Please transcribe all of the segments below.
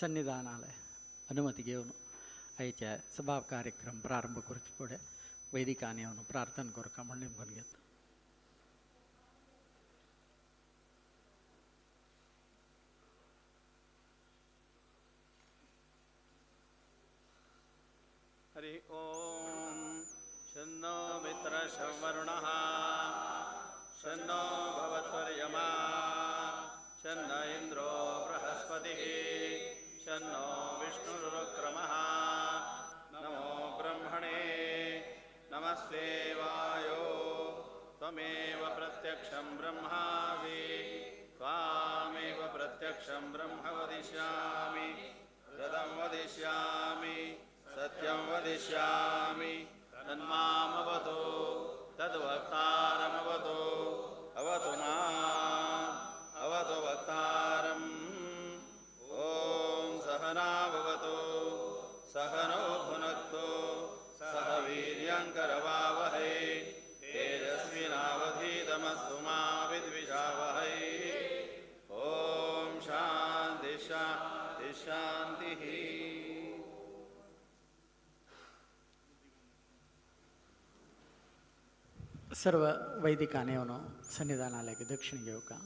सन्निधानालय अनुमती घेवन आयच्या सभा कार्यक्रम प्रारंभ करचे फुडें वैदिकांनी येवन प्रार्थना करका म्हण नेमकून घेता. हरि ओम. शन्नो मित्रः वरुणः शन्नो भवत्वर्यमा शन्न इन्द्रो बृहस्पतिः शन्नो विष्णुरुक्रमः. नमो ब्रह्मणे नमस्ते वायो त्वमेव प्रत्यक्षं ब्रह्मासि त्वामेव प्रत्यक्षं ब्रह्म वदिष्यामि रदं वदिष्यामि सत्यं वदिष्यामि तन्मामवतु तद्वक्तारमवतु अवतु माम् अवतु वक्तारम्. ॐ सहना भवतु सहनौ भुनक्तु सह वीर्यङ्करवावहै तेजस्विनावधीतमस्तु मा विद्विषावहै. ॐ शान्ति शान्ति शान्तिः. सर्व वैदिकांनी येवन सन्निधानालयाक दक्षिण घेवका.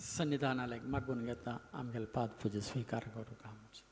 सन्निधानालयाक मागून घेता आमगेले पाद पुजा स्विकार करूंक. आमचें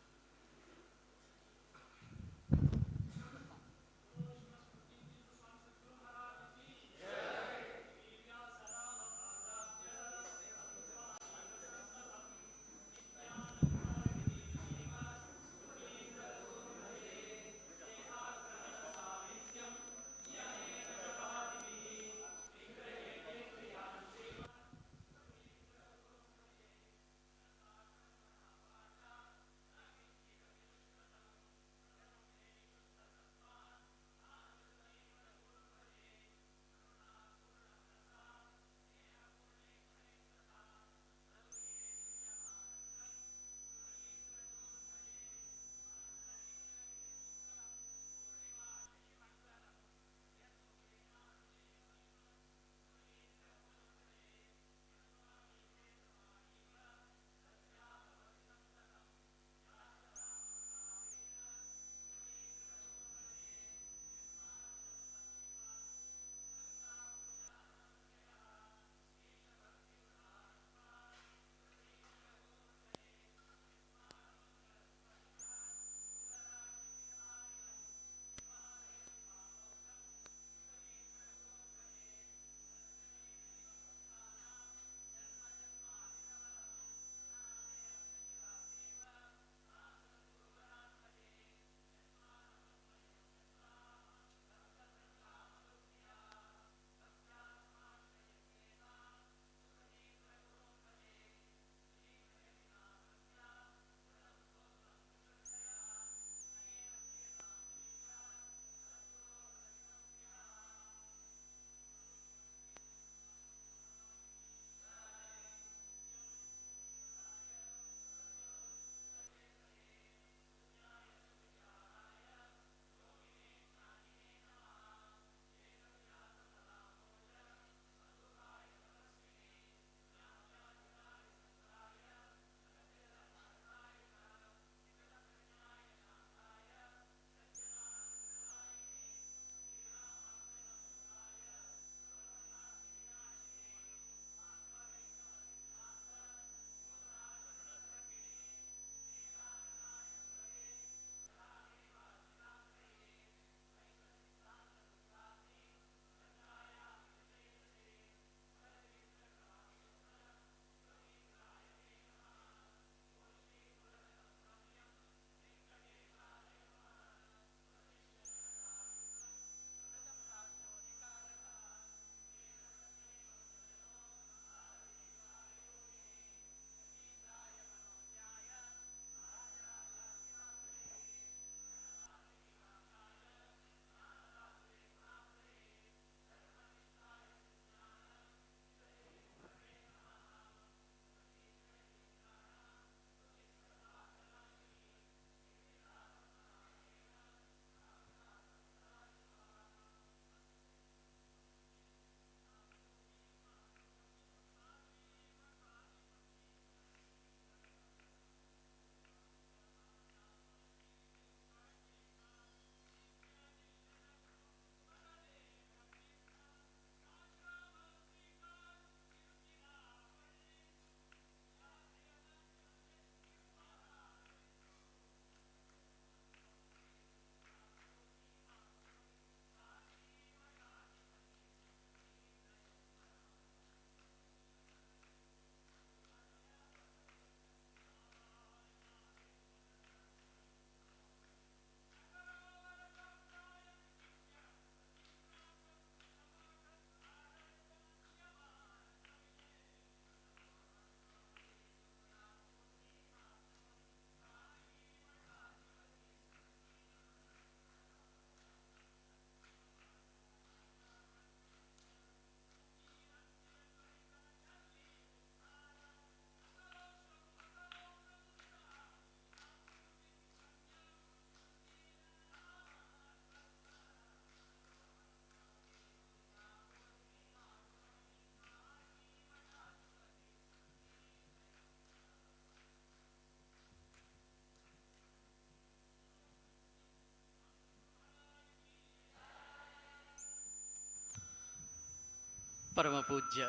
परमपूज्य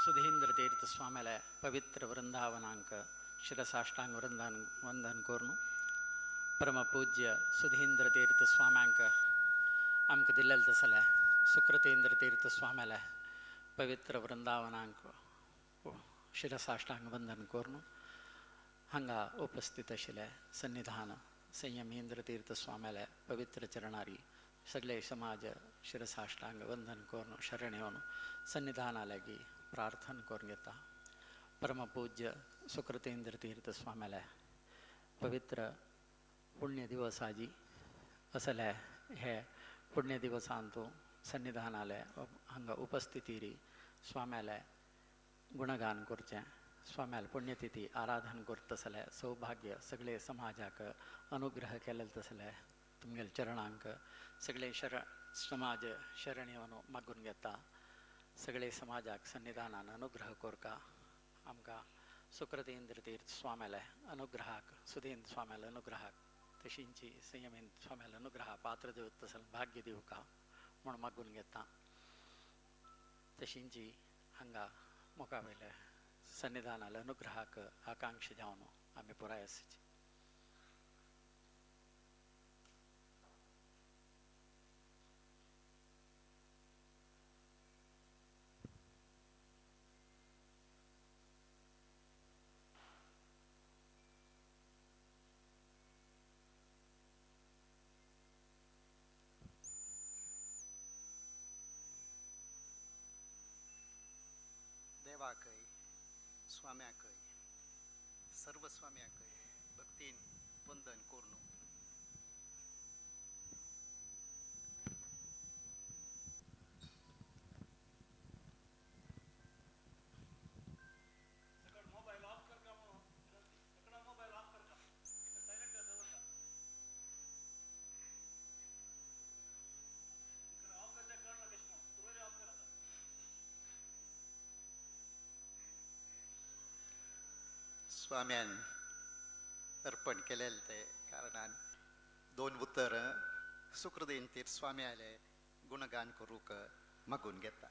सुधींद्र तीर्थ स्वाम्याले पवित्र वृंदावनांक शिरसाष्टांग वृंदावन वंदन करून परमपूज्य सुधींद्र तीर्थ स्वाम्यांक आमकां दिल्लें तसलें सुकृतेंद्र तीर्थ स्वाम्याले पवित्र वृंदावनांक शिरसाष्टांग वंदन करून हांगा उपस्थित आशिल्ले सन्निधान संयमेंद्र तीर्थ स्वाम्याले पवित्र चरणारी सगळे समाज शिरसाष्टांग वंदन करून शरण येवन सन्निधाना लागीं प्रार्थना करून घेता. परमपूज्य सुकृतेंद्र तीर्थ स्वाम्याले पवित्र पुण्य दिवसाजी असले हे पुण्य दिवसांतू सन्निधानाले हांगा उपस्थितीरी स्वाम्याले गुणगान करचें, स्वाम्याले पुण्यतिथी आराधन करतसले सौभाग्य सगळे समाजाक अनुग्रह केले तसले तुमगेले चरणांक सगळे शरण समाज शरण येवन मागून घेता. सगळे समाजाक सन्निधानान अनुग्रह करका. आमकां सुकृतेंद्र तीर्थ स्वाम्याले अनुग्रहाक, सुधेंद्र स्वाम्याले अनुग्रहाक, तशींची संयमेंद्र स्वाम्याले अनुग्रहा पात्र दिवत तसले भाग्य दिवका म्हूण मागून घेता. तशींची हांगा मुखावयले सन्निधानाले अनुग्रहाक आकांक्ष जावन आमी पुराय आसची. देवाकय स्वाम्याकय सर्व स्वाम्याकय भक्तीन वंदन करून स्वाम्यान अर्पण केलेले ते कारणान दोन उतर सुकृतेंद्र तीर्थ स्वाम्याले गुणगान करूंक मागून घेता.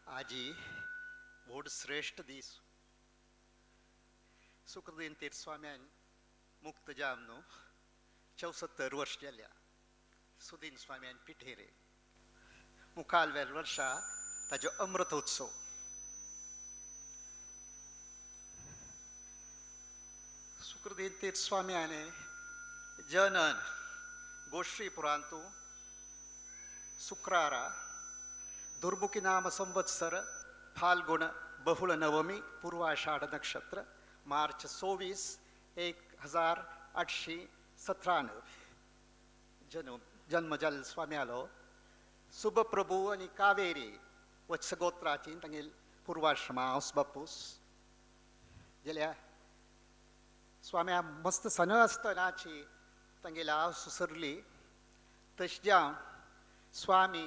आजी व्हड श्रेश्ठ दीस. सुकृतेंद्र तीर्थ स्वाम्यान मुक्त जावन न्हू 74 वर्ष जाल्या. सुदीन स्वाम्यान पिठेरे मुखालवेल वर्षा ताजो अमृत उत्सव. सुकृतेंद्र तीर्थ स्वाम्याने जनन गोश्रीपुरांतु शुक्रारा दुर्मुखी नाम संवत्सर फाल्गुण बहुळ नवमी पूर्वाषाढ नक्षत्र मार्च 24 1897 जन्म जाल्लो स्वाम्यालो. सुभप्रभू आनी कावेरी वत्सगोत्राची तांगेल पूर्वाश्रमा बापूस जाल्यार स्वाम्या मस्त सन आसतनाची तांगेली आवस सरली. तशें जावन स्वामी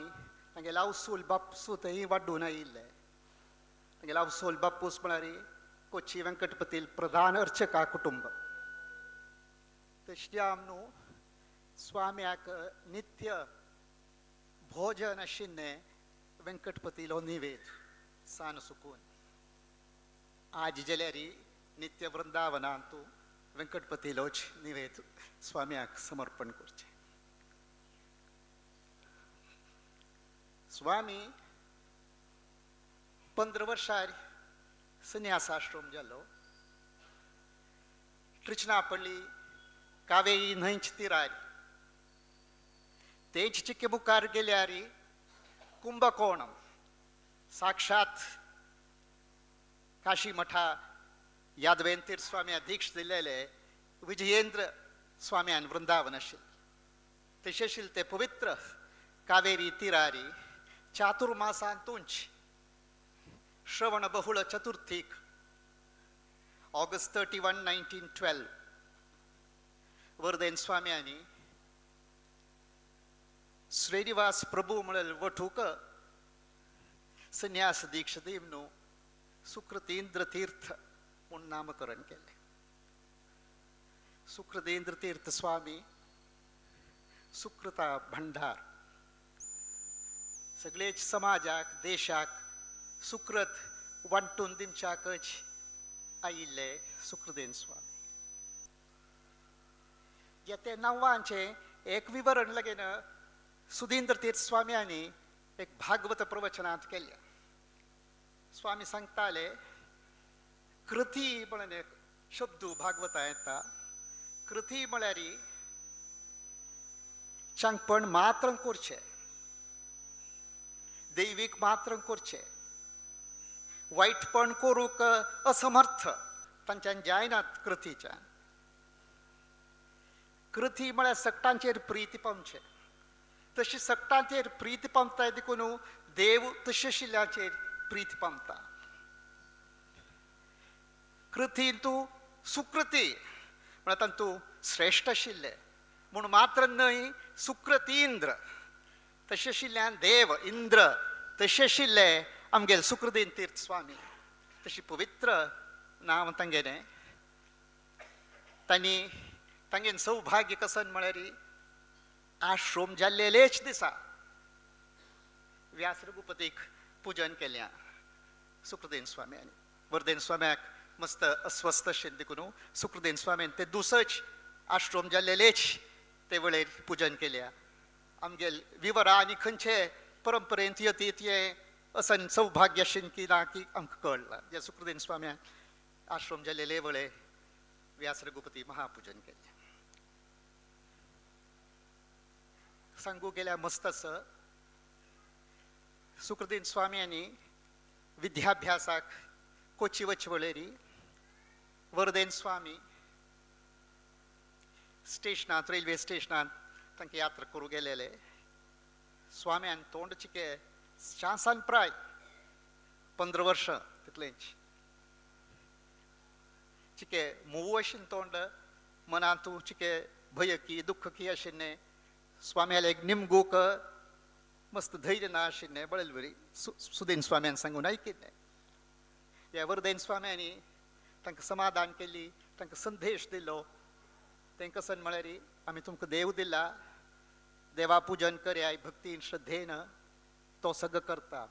तांगेले आवसूल बापूस थंय वाडून आयिल्ले. तांगेले आवसूल बापूस म्हळ्यार कोची वेंकटपतील प्रधान अर्चका कुटुंब. तशें जावन न्हू स्वाम्याक नित्य भोजन आशिल्लें वेंकटपतीलो निवेद सान सुकून. आज जाल्यार नित्य वृंदावनांतू वेंकटपतीलोच निवेद स्वाम्याक समर्पण करचें. स्वामी 15 वर्सां संन्यासाश्रम जालो. त्रिचनापल्ली कावेरी न्हंयच तिरार तेच चिके मुखार गेल्यार कुंभकोणम साक्षात काशी मठा यादवेंतीर स्वाम्या दीक्ष दिलेले विजयेंद्र स्वाम्यान वृंदावन आशिल्लें. तशें आशिल्लें ते पवित्र कावेरी तिरारी चातुर्मासांतूंच श्रवण बहुळ चतुर्थीक ऑगस्ट 31 1912 वर्धेन स्वाम्यांनी श्रीनिवास प्रभू म्हणल वठूक संन्यास दीक्ष दिवन सुकृतेंद्र तीर्थ म्हूण नामकरण केलें. सुकृतेंद्र तीर्थ स्वामी सुकृता भंडार सगळेच समाजाक देशाक सुकृत वांटून दिवच्याकच आयिल्ले सुखदेन स्वामी. जे ते नांवांचें एक विवरण लगेन सुधींद्र तीर्थ स्वाम्यांनी एक भागवत प्रवचनांत केल्या. स्वामी सांगताले कृती म्हणून एक शब्द भागवता येता. कृती म्हळ्यार चांगपण मात्र करचें, दैवीक मात्र करचें, वायटपण करूंक असमर्थ तांच्यान जायनात कृतीच्यान. कृती म्हळ्यार सगटांचेर प्रिती पावचें, तशी सगटांचेर प्रिती पावताय देखून देव तशें आशिल्ल्याचेर प्रिती पावता. कृती तूं सुकृती म्हळ्यार तातूंत श्रेश्ठ आशिल्ले म्हूण मात्र न्हय सुकृती इंद्र तशें आशिल्ल्यान देव इंद्र तशें आशिल्ले आमगेले सुखदेन तीर्थ स्वामी. तशी पवित्र नांव तांगेलें. तांणी तांगेलें सौभाग्य कसन म्हळ्यार आश्रम जाल्लेलेच दिसा व्यास रघुपतीक पुजन केल्या सुखदेन स्वाम्यांनी. वर्देन स्वाम्याक मस्त अस्वस्थ अशें देखून सुखदेन स्वाम्यान ते दुसच आश्रम जाल्लेलेच ते वेळेर पुजन केल्या. आमगेल विवरा आनी खंयचे परंपरेंत यतीत हें असन सौभाग्य आशिल्लें की ना की आमकां कळ्ळां. जे सुखदेन स्वाम्यान आश्रम जाल्लेले वेळे व्यास रघुपती महापूजन केलें. सांगू गेल्या मस्त असं सुखदेन स्वाम्यांनी विद्याभ्यासाक कोची वच वळेरी वरदेन स्वामी स्टेशनांत रेल्वे स्टेशनांत तांकां यात्रा करूं गेलेले. स्वाम्यान तोंड चिके शासान प्राय 15 वर्सां तितलेंच चिके मोव आशिल्लें तोंड मनांतू चिके भंय की दुख्ख की आशिल्लें. स्वाम्याले एक निमगूक मस्त धैर्य ना आशिल्लें बळेल बरी सुदेन स्वाम्यान सांगून आयकिल्लें. ह्या वरदेन स्वाम्यांनी तांकां समाधान केली, तांकां संदेश दिलो. तें कसन म्हळ्यार आमी तुमकां देव दिला, देवा पूजन करयाय भक्तीन श्रद्धेन तो सगळो करता.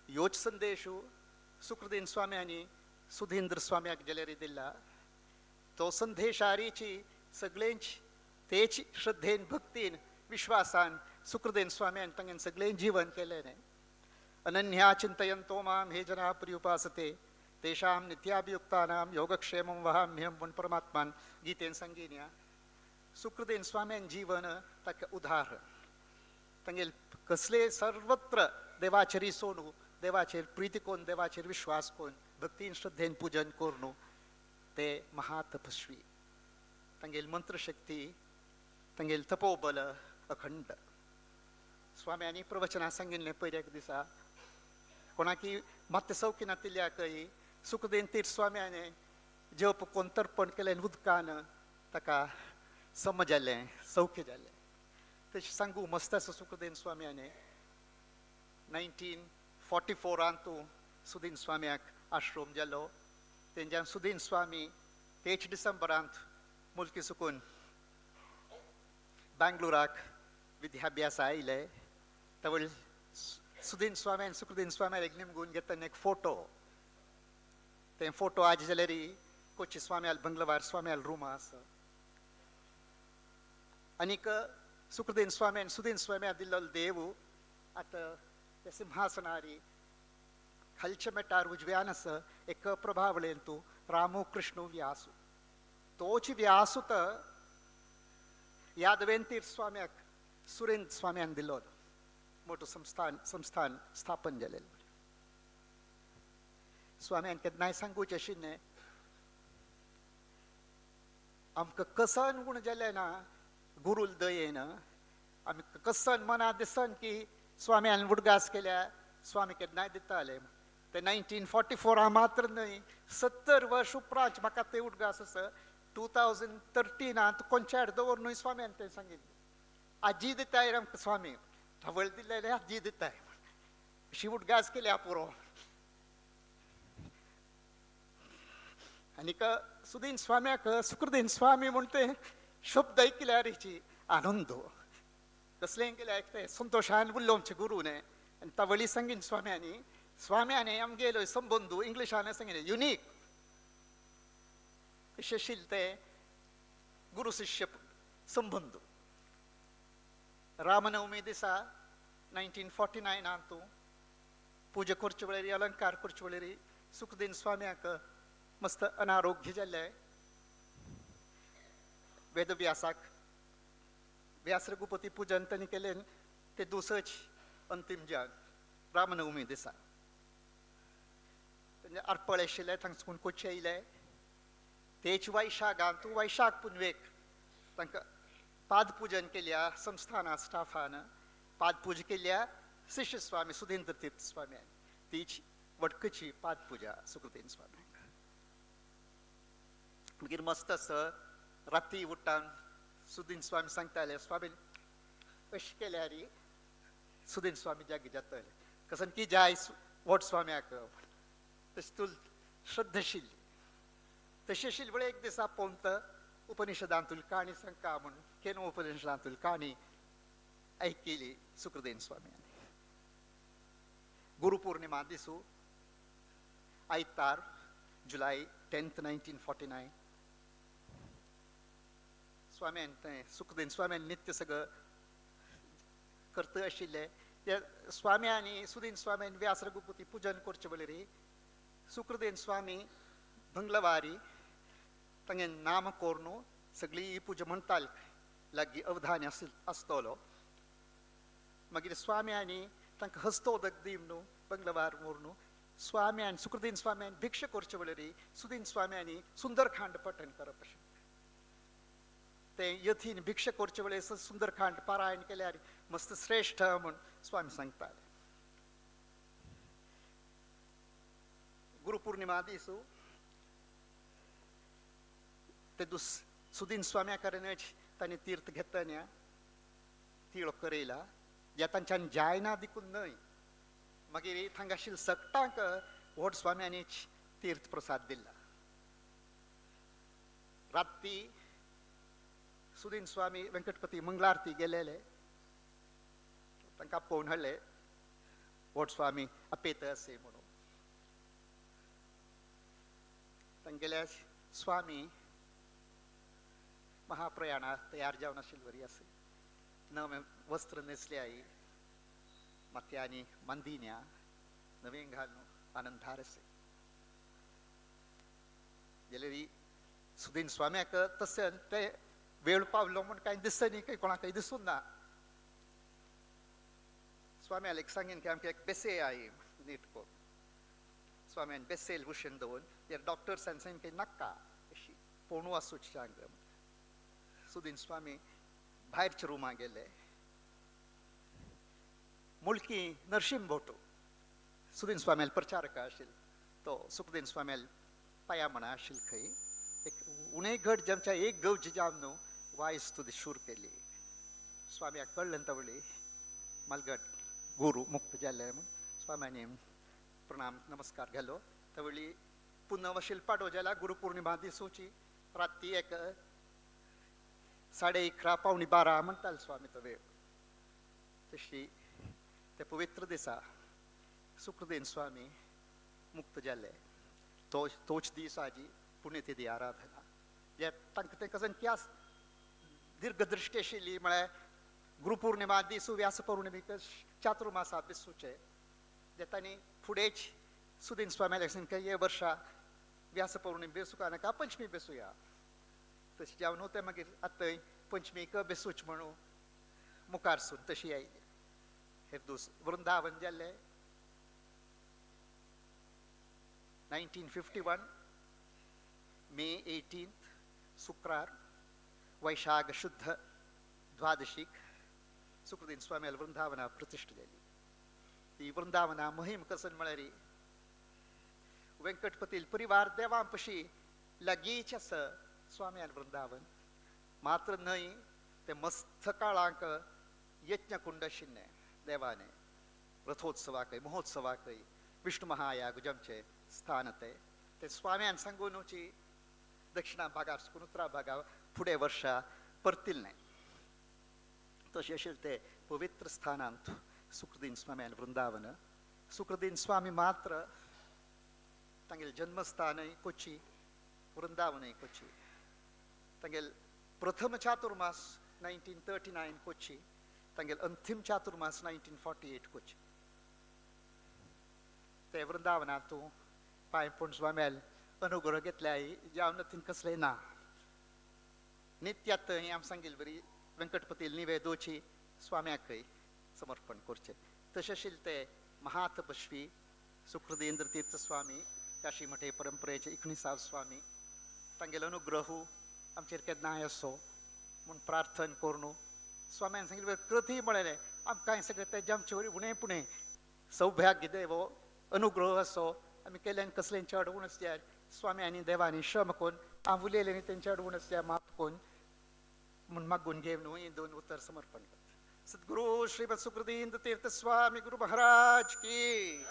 ह्योच संदेश सुखदेन स्वाम्यांनी सुधींद्र स्वाम्याक जाल्यार दिला. तो संदेश आरीची सगळेंच तेच श्रद्धेन भक्तीन विश्वासान सुखदेन स्वाम्यान तांगेन सगळें जीवन केलें. अनन्या चिंतयंतो माम हे जना पर्युपासते तेषां नित्याभियुक्तानां योगक्षेमं वहाम्यहं म्हूण परमात्मान गीतेन सांगिन्या. सुखदेन स्वाम्यान जीवन ताका उदाहरण. तांगेल कसले सर्वत्र देवाचेर सोनू, देवाचेर प्रिती कोन, देवाचेर विश्वास कोन, भक्तीन श्रद्धेन पूजन करून ते महातपस्वी. तांगेल मंत्रशक्ती तांगेल तपोबल अखंड. स्वाम्यांनी प्रवचनां सांगिल्लें पयर एक दिसा कोणाकी मात्य सौखी नातिल्ल्याकय सुखदेन तीर्थ स्वाम्याने जप कोण तर्पण केलें उदकान ताका सम जालें, सौख्य जालें. तशें सांगू मस्त आसा सुखदेन स्वाम्याने 1944 सुदीन स्वाम्याक आश्रम जालो. तेंच्यान सुदीन स्वामी तेच डिसेंबरांत मुल्की सुकून बेंगलोराक विद्याभ्यास आयले. तवळ सुदीन स्वाम्यान सुखदेन स्वाम्यान एक निमगून घेतना एक फोटो, ते फोटो आज जाल्यार कोची स्वाम्याल बंगलवार स्वाम्याल रूम आसा. आनीक सुखदेन स्वाम्यान सुदीन स्वाम्या दिल्लो देव आतां त्या सिंहासनारी खालच्या मेटार उजव्यान आसा एक प्रभावळेन तूं रामू कृष्ण व्यासू. तोच व्यासू तर यादवेन तीर्थ स्वाम्याक सुरेंद्र स्वाम्यान दिलो मोठो संस्थान संस्थान स्थापन जालेलें. स्वाम्यान केन्नाय सांगूचें आशिल्लें आमकां कसन म्हूण जालें ना गुरूल दयेन आमी कसन मना दिसन की स्वाम्यान उडगास केल्या स्वामी केन्नाय दिताले. ते 1944 मात्र न्हय 70 वर्स उपरांत म्हाका ते उडगास आसा. 2013 कोंच्यार दवर न्हय स्वाम्यान तें सांगिल्लें. आजी दिताय आमकां स्वामी धवळ दिल्ले आजी दिताय अशी उडगास केल्या पुरो. आनीक सुदीन स्वाम्याक सुखदेन स्वामी म्हूण ते शब्द ऐकल्यार आनंद कसलें केलें आयकते संतोशान उरलो आमचे गुरूने. आनी तावळी सांगीन स्वाम्यांनी, स्वाम्याने आमगेलो संबंदू इंग्लिशान सांगिल्लें युनीक कशें आशिल्लें ते गुरू शिष्य संबंद. रामनवमी दिसा 1949 तूं पुजा करचे वेळार, अलंकार करचे वेळार सुखदीन स्वाम्याक मस्त अनारोग्य जाल्लें. वेदव्यासाक व्यास रघुपती पुजन तांणी केलें ते दुसच अंतीम जाग रामनवमी दिसा. आरपळ आशिल्लें, थांगसून कोची आयले तेच वैशाखान तूं वैशाख पुनवेक तांकां पादपुजन केल्या संस्थाना स्टाफान पादपूजा केल्या शिष्य स्वामी सुधींद्र तीर्थ स्वाम्यान. तीच वटकची पादपुजा सुखदीन स्वाम्यांक. मागीर मस्त असो राती उट्टान सुदीन स्वामी सांगताले, स्वामी अशें केल्यार सुदीन स्वामी जागे जातले कसन की जाय व्हड स्वाम्याक. तशें तूं श्रद्धाशील तशें आशिल्ले वेळ एक दिसा पोंत उपनिषदांतूल काणी सांगता म्हूण केन्ना उपनिषदांतूल काणी आयकिली सुखदेन स्वाम्यान. गुरुपौर्णिमा दिसू आयतार जुलय 10, 1949 स्वाम्यान तें सुखदेन स्वाम्यान नित्य सगळं करता आशिल्ले. त्या स्वाम्यांनी सुदीन स्वाम्यान व्यास रघुपती पुजन करचे वेळार सुखदेन स्वामी भंगलवारी तांगे नाम कोरून सगळी पुजा म्हणटाल लागीं अवधानी आसतलो. मागीर स्वाम्यांनी तांकां हस्तोदक दी न्हू बंगलवार मोरून स्वाम्यान सुखदीन स्वाम्यान भिक्षा करचे वेळार सुदीन स्वाम्यांनी सुंदरखांड पठण करप अशें तें यथीन भिक्षा करचे वेळार सुंदरखांड पारायण केल्यार मस्त श्रेश्ठ म्हूण स्वामी सांगताले. गुरुपौर्णिमा दिसू ते दुस सुदीन स्वाम्या कडेनच तांणी तीर्थ घेतना तिळो करयला ज्या तांच्यान जायना देखून न्हय. मागीर थांगा आशिल्ल्या सगटांक व्हड स्वाम्यांनीच तीर्थ प्रसाद दिला. राती सुदीन स्वामी वेंकटपती मंगलारती गेलेले तांकां आपोवन हाडले व्हड स्वामी अपेत असे म्हणून. तांगेल्या स्वामी महाप्रयाणाक तयार जावन आशिल्ले वरी आसे नवें वस्त्र न्हेसले आई माथ्यांनी मांदिन्या नवें घालून आनंदार असे जाल्यार सुदीन स्वाम्याक तशें ते वेळ पावलो म्हूण कांय दिसनी कांय कोणाकय दिसून ना. स्वाम्याक एक सांगीन की आमकां एक बेसे I नीट कर. स्वाम्यान बेसेल भशेन दवरून त्या डॉक्टर्सान सांगीन की नाका अशी पोणू आसूची आंग. सुदीन स्वामी भायरच्या रुमा गेले. मुलकी नरशिंह भोटो सुदीन स्वाम्याल प्रचारक आशिल्लो तो सुखदीन स्वाम्याल पाया म्हणा आशिल्लो खंय एक उणे घट जमच्या एक गवजी जावन न्हू वायस तुजी शूर केली. स्वाम्याक कळ्ळें तवळी मालगट गुरू मुक्त जाले म्हूण स्वाम्यांनी प्रणाम नमस्कार घालो. तवळी पुन्हा वशील पाडो जाला गुरुपौर्णिमा दिसूची राती एक 11:30 11:45 म्हणटाले स्वामी तो वेळ. तशी ते पवित्र दिसा सुखदेन स्वामी मुक्त जाले. तो तोच दीस आजी पुण्यतिथी आराधना जे तांकां तें कसन क्या दीर्घदृष्टी आशिल्ली म्हळ्यार गुरुपौर्णिमा दिसू व्यास पौर्णिमेक चातुर्मासा बेसूचे जे तांणी फुडेंच सुदीन स्वाम्याक सांगलें हे वर्षा व्यास पौर्णिमे बेसूका नाका पंचमी बेसुया. तशें जावन न्हू तें मागीर आतां पंचमीक बेसूच म्हणून मुखार सून तशी आयली. हे दूस वृंदावन जाल्लें 1951 मे 18 शुक्रार वैशाख शुद्ध द्वादशीक सुखदीन स्वाम्याल वृंदावना प्रतिष्ठा जाली. ती वृंदावना मोहीम कसन म्हळ्यार वेंकटपतील परिवार देवांपशी लागींच आसा स्वाम्याल वृंदावन. मात्र न्हय ते मस्त काळांक यज्ञकुंड आशिल्लें देवाने रथोत्सवाकय महोत्सवाकय विष्णु महायाग जमचे स्थान ते ते स्वाम्यान सांगूनची दक्षिणा भागार सुकून उत्तरा भागार फुडें वर्षा परतिल्लें. तशें आशिल्लें ते पवित्र स्थानांत सुखदीन स्वाम्यान वृंदावन सुखदीन स्वामी मात्र तांगेले जन्मस्थानय कोची वृंदावनय कोची तांगेले प्रथम चातुर्मास 1939 कोची तांगेले अंतिम चातुर्मास 1948 कोची. ते वृंदावनांत पांय पूण स्वाम्याल अनुग्रह घेतल्याय जावन थिंग कसलें ना नित्यात आम सांगील बरी वेंकटपतील निवेदोची स्वाम्याकय समर्पण करचें. तशें आशिल्ले ते महातपस्वी सुखदेंद्र तीर्थ स्वामी काशी मठे परंपरेचे 19 स्वामी तांगेलो अनुग्रह आमचेर केन्नाय असो म्हूण प्रार्थन करून स्वाम्यान सांगिल्लें कृती म्हळेलें आमकां सगळें तें आमचे वरी उणें पुणें सौभाग्य देव अनुग्रह असो आमी केल्यान कसलें अडवण आसल्यार स्वामी आनी देवांनी श्रम करून हांव उलयलें न्ही तेंचे अडवण आसल्यार माफ करून म्हूण मागून घेवन न्हू ही दोन उतर समर्पण करता. सद्गुरु श्रीमद सुखदेंद्र तीर्थ स्वामी गुरु महाराज की.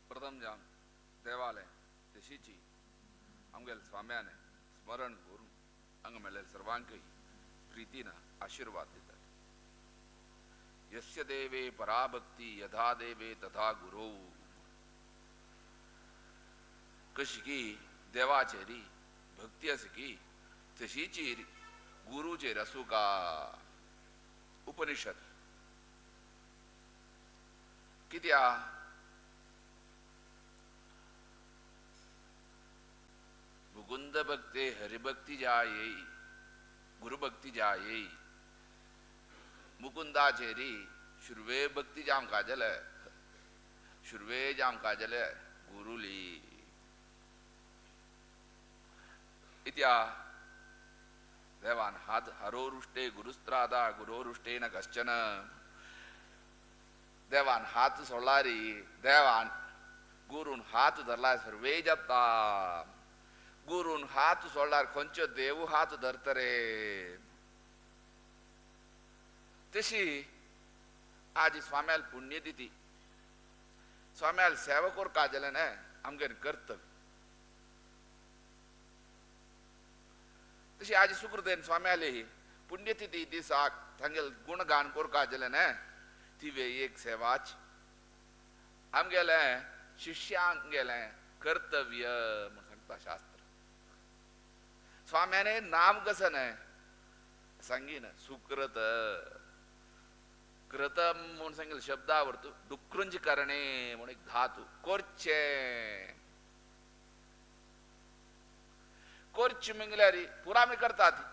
प्रथम जाम देवालय तशीची आमगेले स्वाम्याने स्मरण करून हांगा मेळ्ळे सर्वांकय प्रीतीन आशीर्वाद दितात. यस्य देवे पराभक्ती यथा देवे तथा गुरु. कशी की देवाचेरी भक्ती आसा की तशीची गुरुचेर आसूं का. उपनिषद कित्याक मुकुंद भक्ते हरिभक्ती जाये गुरुभक्ती जाये. मुकुंदाचेरी शुर्वे भक्ती जाम काजल शुर्वे जाम काजल गुरुली इत्या देवान हात हरोरुष्टे गुरुस्त्रादा गुरोरुष्टे न कश्चन. देवान हात सोडलारी देवान गुरून हात धरला सर्वे जाता. गुरून हात सोडल्यार खंयचो देव हात धरतरे. तशी आज स्वाम्याल पुण्यतिथी स्वाम्याल सेवा करपा जालें न्हय आमगेलें कर्तव्य. तशी आज सुकृतेन स्वाम्याली पुण्यतिथी दिसाक तांगेले गुणगान करपा जालें न्हय ती एक सेवाच आमगेलें शिष्यांगेलें कर्तव्य म्हूण सांगता शास्त्र. स्वाम्याने नाम कसं न्हय सांगीन सुकृत कृत म्हूण सांगिल्ले शब्दावर्तू डुकृंज करणे म्हूण एक धातू करचें करचें म्हणल्यार पुरा आमी करतात.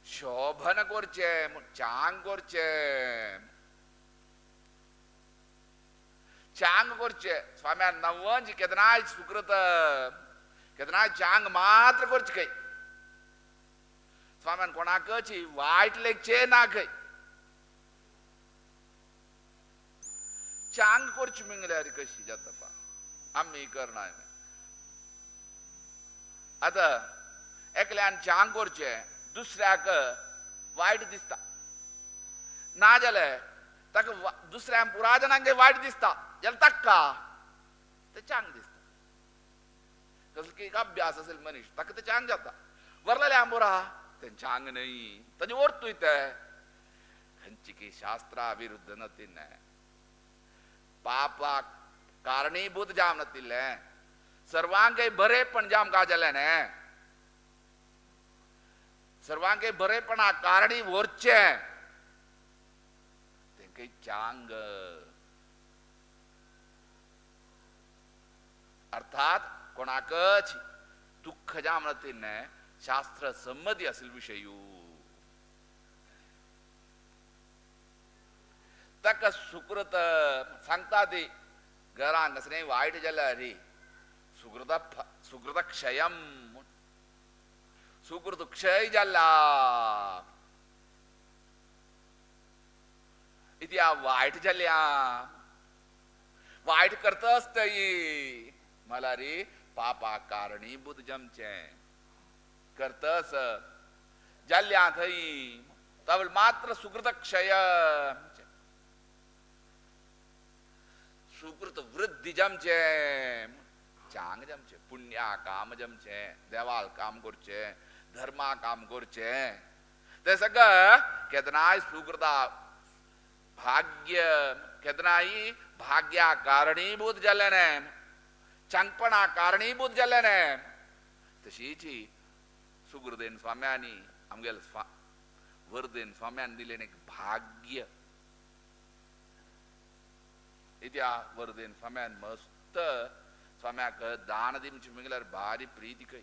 शोभन करचें म्हूण चांग करचें चांग करचें स्वाम्यान नव्वंज केदनाय सुकृत केदनाय चांग मात्र करचें खंय स्वाम्यान कोणाकच वायट लेखचें ना खंय. चांग करचें म्हणल्यार कशी जाता पा आमी करनाय. आतां एकल्यान चांग करचें दुसऱ्याक वायट दिसता ना जाल्यार ताका दुसऱ्याक पुरा जाणांक वायट दिसता जाल्यार ताका तें चांग दिसता. कसलो एक अभ्यास असेल मनीस ताका तें चांग जाता. वरलेले आंबोरा तें चांग न्हय ताजें ओर्तूय तें खंयची की शास्त्रा विरुद्ध नतिल्लें पापाक कारणीभूत जाम नतिल्लें सर्वांकय बरेपण जाम का जालें न्हय सर्वांकय बरेपणा कारणी व्हरचें तेंकां चांग. अर्थात कोणाकच दुःख जाम नतिल्लें शास्त्र संमती असेल विशयू ताका सुकृत सांगता ती घरान कसलें वायट जाल्यार रे सुकृत सुकृत क्षयम सुकृत क्षय जाला. इत्या वायट जाल्या वायट करतस तई मला रे पापा कारणीभूत जमचें करतस जाल्ल्या थंय तवल मात्र सुकृत क्षय सुकृत वृद्धी जमचें चांग जमचें पुण्या काम जमचें देवाल काम करचें धर्मा काम करचें तें सगळं केदनाय सुकृता भाग्य केदनाय भाग्या कारणीभूत जाल्लें चांगपणा कारणीभूत जाल्लें तशीच सुगुरुदेन स्वाम्यांनी आमगेले वरदेन स्वाम्यान दिलें एक भाग्य. इत्या वरदेन स्वाम्यान मस्त स्वाम्याक दान दिवचें म्हळ्यार भारी प्रीती खंय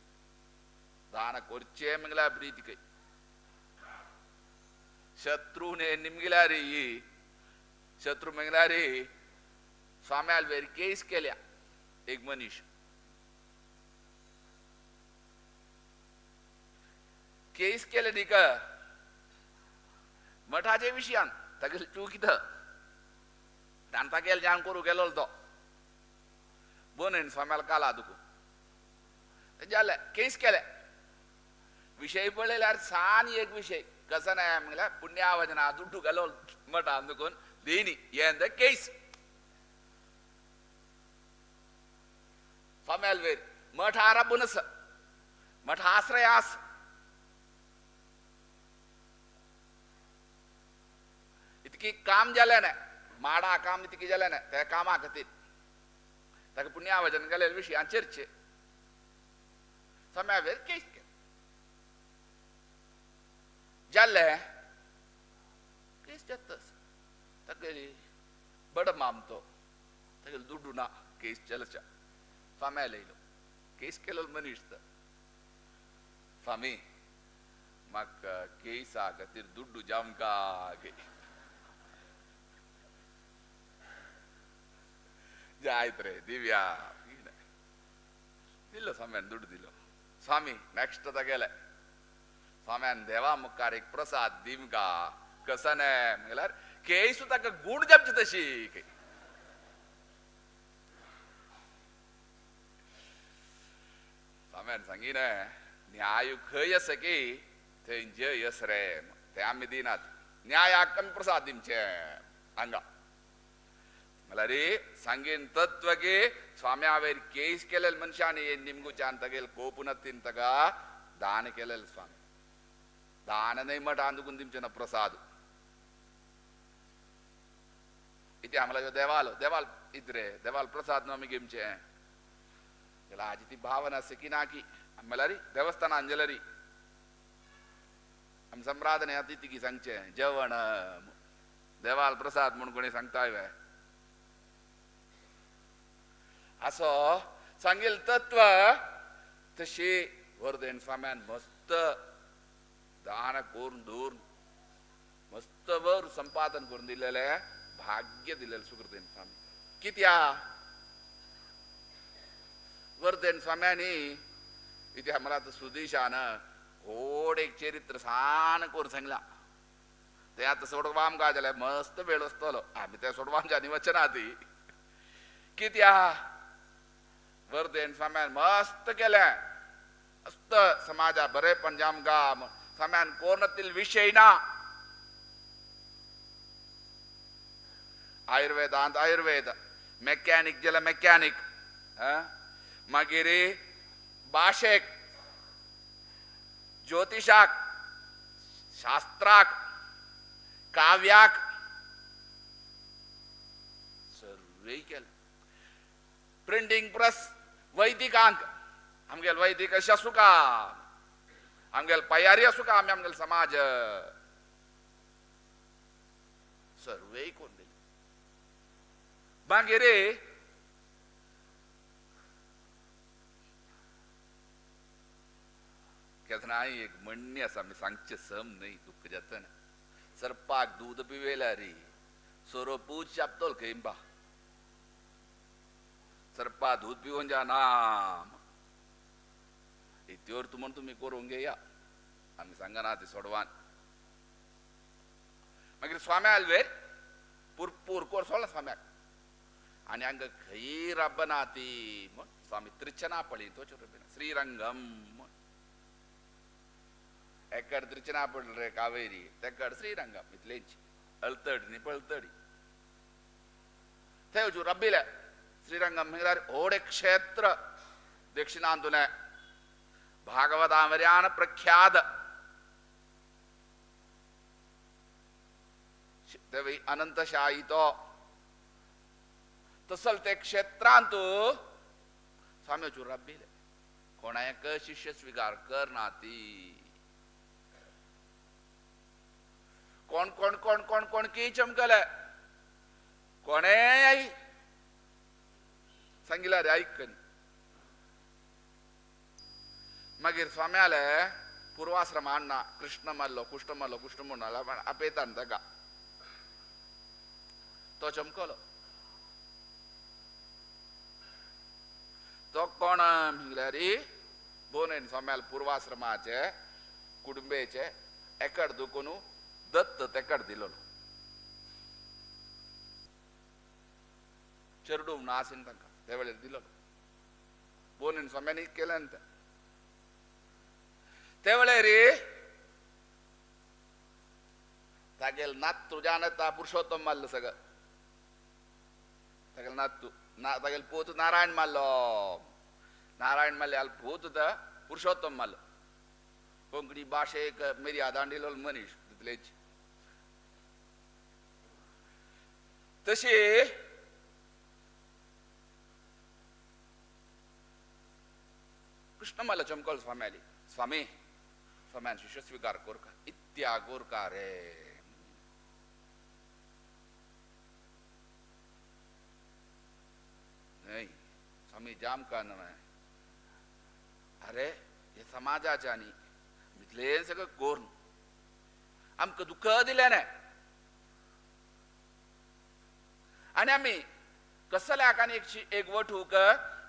दान करचें म्हळ्यार प्रीती खंय शत्रूने निमगिल्यार शत्रू म्हळ्यार स्वाम्याल वेर केस केल्या एक मनीस केस केले न्ही का मठाचे विशयान तागेले चूक कितें ताणें तागेले जाण करूं गेलो तो बनयन स्वाम्याल काला तुका जालें केस केले विशय पळयल्यार सान एक विशय कसो नाय म्हणल्यार पुण्यावजना दुड्डू गेलो मठान दुखून दिनी यें the case स्वाम्याल वेर मठ आरा पुनस मठ आश्रयास इतकी काम जालें ना माडा काम इतकी जालें ना त्या कामा खातीर ताका पुण्यावजन गेले विशयान चर्चे स्वाम्या वेर केस केले जालें केस जातस तागेली बड मामतो तागेली दुड्डू ना केस चलच्या स्वाम्या येयलो केस केलो मनीस तर स्वामी म्हाका केसा खातीर दुड्डू जामका गे जायत रे दिव्या दिलो स्वाम्यान दुड्डू दिलो स्वामी नेक्स्ट तागेले स्वाम्यान देवा मुखार एक प्रसाद दिमका कसो न्हय म्हणल्यार केसू ताका गूण जावची तशी स्वाम्यान सांगिना न्याय खंय आसा की थंय जय आस रे ते आमी दिनात न्यायाक आमी प्रसाद दिवचे हांगा म्हणल्यार रे सांगीन तत्व की स्वाम्या वयर केस केलेले मनशांनी निमगुच्यान तागेले कोपून तीन ताका दान केलेले स्वामी दान न्हय मठान दुखून दिवचें ना प्रसाद इथे आम्हाला देवाल देवाल इतरे देवाल प्रसाद न्हू आमी घेवचें जाल्यार हाजी ती भावना आसा की ना की म्हणल्यार देवस्थान अंजलरी आमी सम्रादने अतिथी सांगचें जेवण देवाल प्रसाद म्हूण कोणी सांगता वे असो सांगेल तत्व तशी वर्धन स्वाम्यान मस्त दान करून दवरून मस्त वर संपादन करून दिलेलें भाग्य दिलेलें सुकृतेन स्वामी कित्या वर्धन स्वाम्यांनी इथे मला सुदेशान व्हड एक चरित्र सान करून सांगला ते आतां सोडवा आमकां जाल्यार मस्त वेळ आसतलो आमी ते सोडवा आमच्या आनी वचना ती कित्या वर्धन स्वाम्यान मस्त केलें मस्त समाजा बरेपण जामकां स्वाम्यान कोणातील विशय ना आयुर्वेदांत आयुर्वेद मेकॅनिक जाल्यार मेकॅनिक मागीर भाशेक ज्योतिषाक शास्त्राक काव्याक सर्वे केलें प्रिंटींग प्रेस वैदिकांक आमगेले वैदिक अशें आसूं का आमगेले पयारी आसूं का आमी आमगेले समाज सर्वे कोण दिले मागीर केन्नाय एक म्हणणी आसा आमी सांगचें सम न्हय दुख्ख जाता सर्पाक दूद पिवेल्यार सोरोपूच चापतलो खंय बा सर्पा दूद पिवन जाना इत्योर तूं म्हण तुमी करूंक घेया आमी सांगना ती सोडवान. मागीर स्वामी आलवेर पुरपूर कोर सोडला स्वाम्याक आनी हांगा खंय रब्बना ती म्हण स्वामी त्रिचनापळी तोच रब्बिना श्रीरंगम म्हण एकड त्रिचनापळी रे कावेरी तेकड श्रीरंगम इतलेच अळतडी न्ही पळतडी थंय वचून रब्बिले श्रीरंगम म्हळ्यार व्हड एक क्षेत्र दक्षिणांतुलें भागवतामर्यान प्रख्यात अनंतशाही तो तसल ते क्षेत्रांत स्वामी वचून रब्बिले कोणाक शिष्य स्वीकार करना ती कोण कोण कोण कोण कोण की चमकले कोणे आई सांगिला रे ऐकन. मागीर स्वाम्याले पूर्वाश्रम अण्णा कृष्ण मारलो कुष्ण मारलो कुष्ण म्हणून आपयता ताका तो चमकलो. तो कोण म्हणल्यार बोनेन स्वाम्याल पूर्वाश्रमाचे कुटुंबेचे एकर दुखून दत्त तेकड दिलो चेरडू म्हणून आसीन तांकां त्या वेळेर दिलो बोनेन स्वाम्यानी केलें तें. ते वेळेर तागेल नातू जानता पुरुषोत्तम मारलो सगळं तागेल नातू ना तागेल पूत नारायण मारलो नारायण मारले पूत पुरुषोत्तम मारलो. कोंकणी भाशेक मर्यादा दिलो मनीस तितलेच. तशी कृष्ण मारलो चमकल स्वामी स्वामी स्वाम्यान शिष्य स्वीकार कोरका इत्या कोरका रे. न्हय स्वामी जाम का न्हय अरे हे समाजाचे आनी इतलें सगळें कोरून आमकां दुःख दिलें न्हय आनी आमी कसल्याक आनी एक वठूक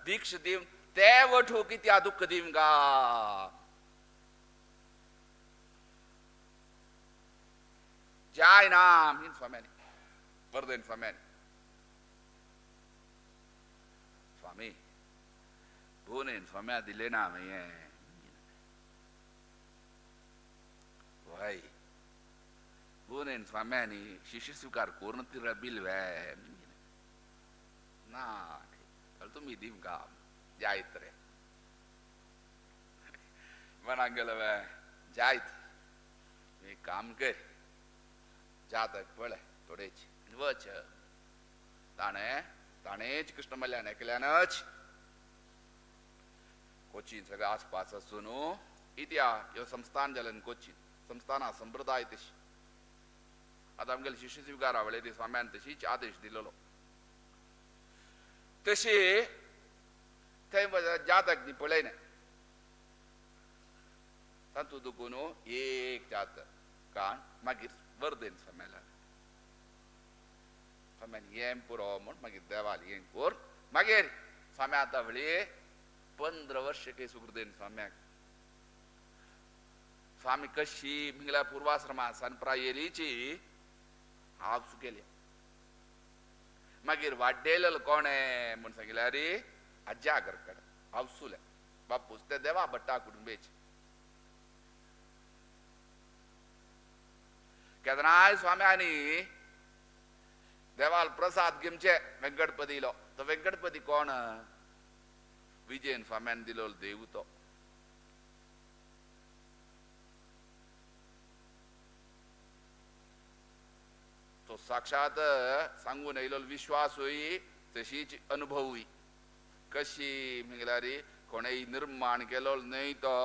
दीक्ष दिवन ते वठूक त्या दुःख दिवन गा. जाय ना मीन स्वाम्यानी वर्धन स्वाम्यानी स्वामी बोनेन स्वाम्या दिले ना हें वय बोनेन स्वाम्यानी शिष्य स्वीकार करून ती रबील वे ना तुमी दिव का जायत रे मनाक गेलो वे जायत एक काम कर जातक पळय थोडेच वच. ताणें ताणेंच कृष्ण मल्ल्यान एकल्यानच कोचीन सगळें आसपास आसून इत्या ह्यो संस्थान जालें कोचीन संस्थाना संप्रदाय तशी आतां आमगेले शिष्य स्विकारा वेळेर स्वाम्यान तशीच आदेश दिलेलो. तशी थंय जातक न्ही पळय न्हय तातूंत दुखून एक जातक काण मागीर वर्धन स्वाम्याला स्वाम्यान हें पुरो म्हूण मागीर देवाल हें कोर मागीर स्वाम्या आतां वळी 15 वर्ष काही सुकृदेन स्वाम्याक. स्वामी कशी मिंगल्या पूर्वाश्रमा सनप्रायरीची हाव सुकेली मागीर वाड्डेलो कोण म्हूण सांगिल्ले रे आज्या घरकड हावसुले बापूस ते देवा भट्टा कुटुंबेचे. केन्नाय स्वाम्यानी देवाल प्रसाद घेवचे वेंकटपतीलो. तो वेंकटपती कोण विजयन स्वाम्यान दिलो देव तो. तो साक्षात सांगून येयलो विश्वासूय तशीच अनुभवूय कशी म्हळ्यार कोणेय निर्माण केलो न्हय तो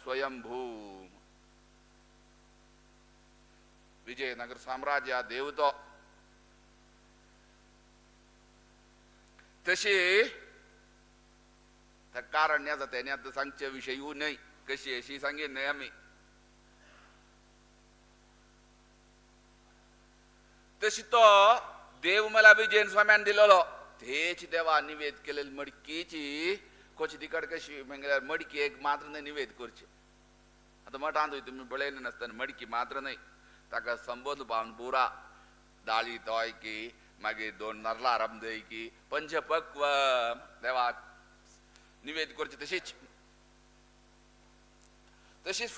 स्वयंभू विजयनगर साम्राज्य देव तो. तशी कारण जाता आतां सांगचे विशयूय न्हय कशी अशी सांगीन न्हय आमी. तशी तो देव मला विजयन स्वाम्यान दिलेलो तेच देवा निवेद केलेली मडकीची कोची तिकड कशी म्हळ्यार मडकी एक मात्र न्हय निवेद करची. आतां मठांत तुमी पळयलें नासतना मडकी मात्र न्हय ताका संबोध पावन पुरा दाळी तोयकी मागीर 2 नारला रमदयकी पंचपक्व देवाक निवेद करची. तशीच तशीच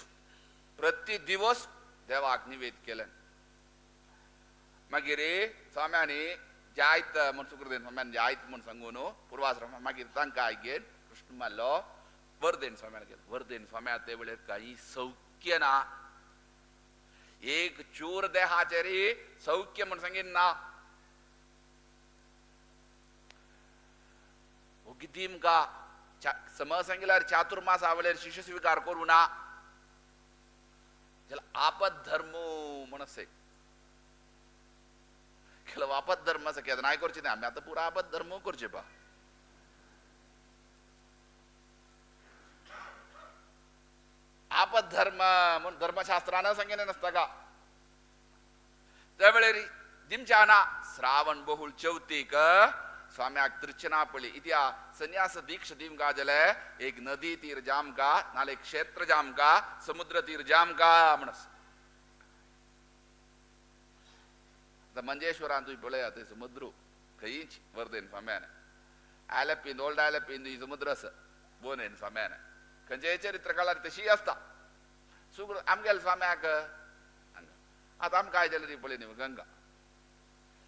प्रति दिवस देवाक निवेद केलें. मागीर स्वाम्यांनी जायत म्हूण सुकृदेन स्वाम्यान जायत म्हूण सांगू न्हू पुर्वाश्रम. मागीर तांकां घेवन कृष्ण मारलो वर्देन स्वाम्यान गेलो. वर्देन स्वाम्या ते वेळेर काही सौख्य ना, एक चूर देहाचेर सौख्य म्हूण सांगीन ना. ओगी दिमका सम सांगिल्यार चातुर्मासा वेळेर शिष्य स्वीकार करूं ना जाल्यार आपद धर्म म्हण असे केलं. आपद धर्म असं केन्नाय करचे ना आमी, आतां पुरा आपद धर्म करचे पा. आपद धर्म म्हूण धर्मशास्त्रान सांगिल्लें नासता का. त्या वेळेर दिमच्या ना श्रावण बहुळ चवथीक स्वाम्याक त्रिचनापळी इत्या संन्यास दीक्ष दिवंका जाल्यार एक नदी तीर जामका नाल्यार क्षेत्र जामका समुद्र तीर जामका म्हणस. आतां मंजेश्वरान तुवें पळया थंय समुद्र खंयच वर्देन स्वाम्यान आयलपीन ओल्ड आयलपीन ही समुद्र आसा बोनेन स्वाम्यान खंयचेय चरित्र काळार तशीय आसता. सुगड आमगेल्या स्वाम्याक आतां आमकां आयज जाल्यार पळय न्ही गंगा